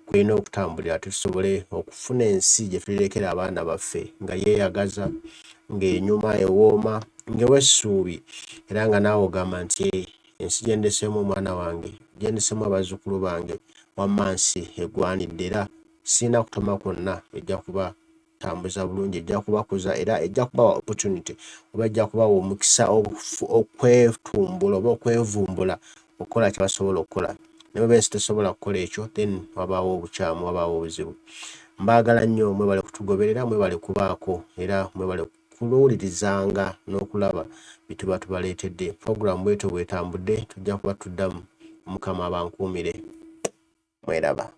kw'erina okutambulira, ate tusobole okufuna ensi gye tulirekera abaana baffe nga yeeyagaza, ng'enyuma, ewooma, ng'ewa essuubi, era nga naawe ogamba nti ensi gye ndeseemu omwana wange, gye ndeseemu abazzukulu bange, wamma nsi egwanidde era sirina kutoma kwonna, ejja kuba Kubatambuza bulungi, ejja kubakuza era ejja kubawa opportunity oba ejja kubawa omukisa okwetumbula oba okwevumbula okukola kye basobola okukola. Naye bwe ensi tesobola kukola ekyo, then wabaawo obukyamu, wabaawo obuzibu. Mbaagala nnyo, mwebale kutugoberera, mwebale kubaako era mwebale kuluwulirizanga n'okulaba bye tuba tubaleetedde. Program bwetyo bwetambudde, tujja kuba tuddamu. Omukama abankuumire. Mweraba.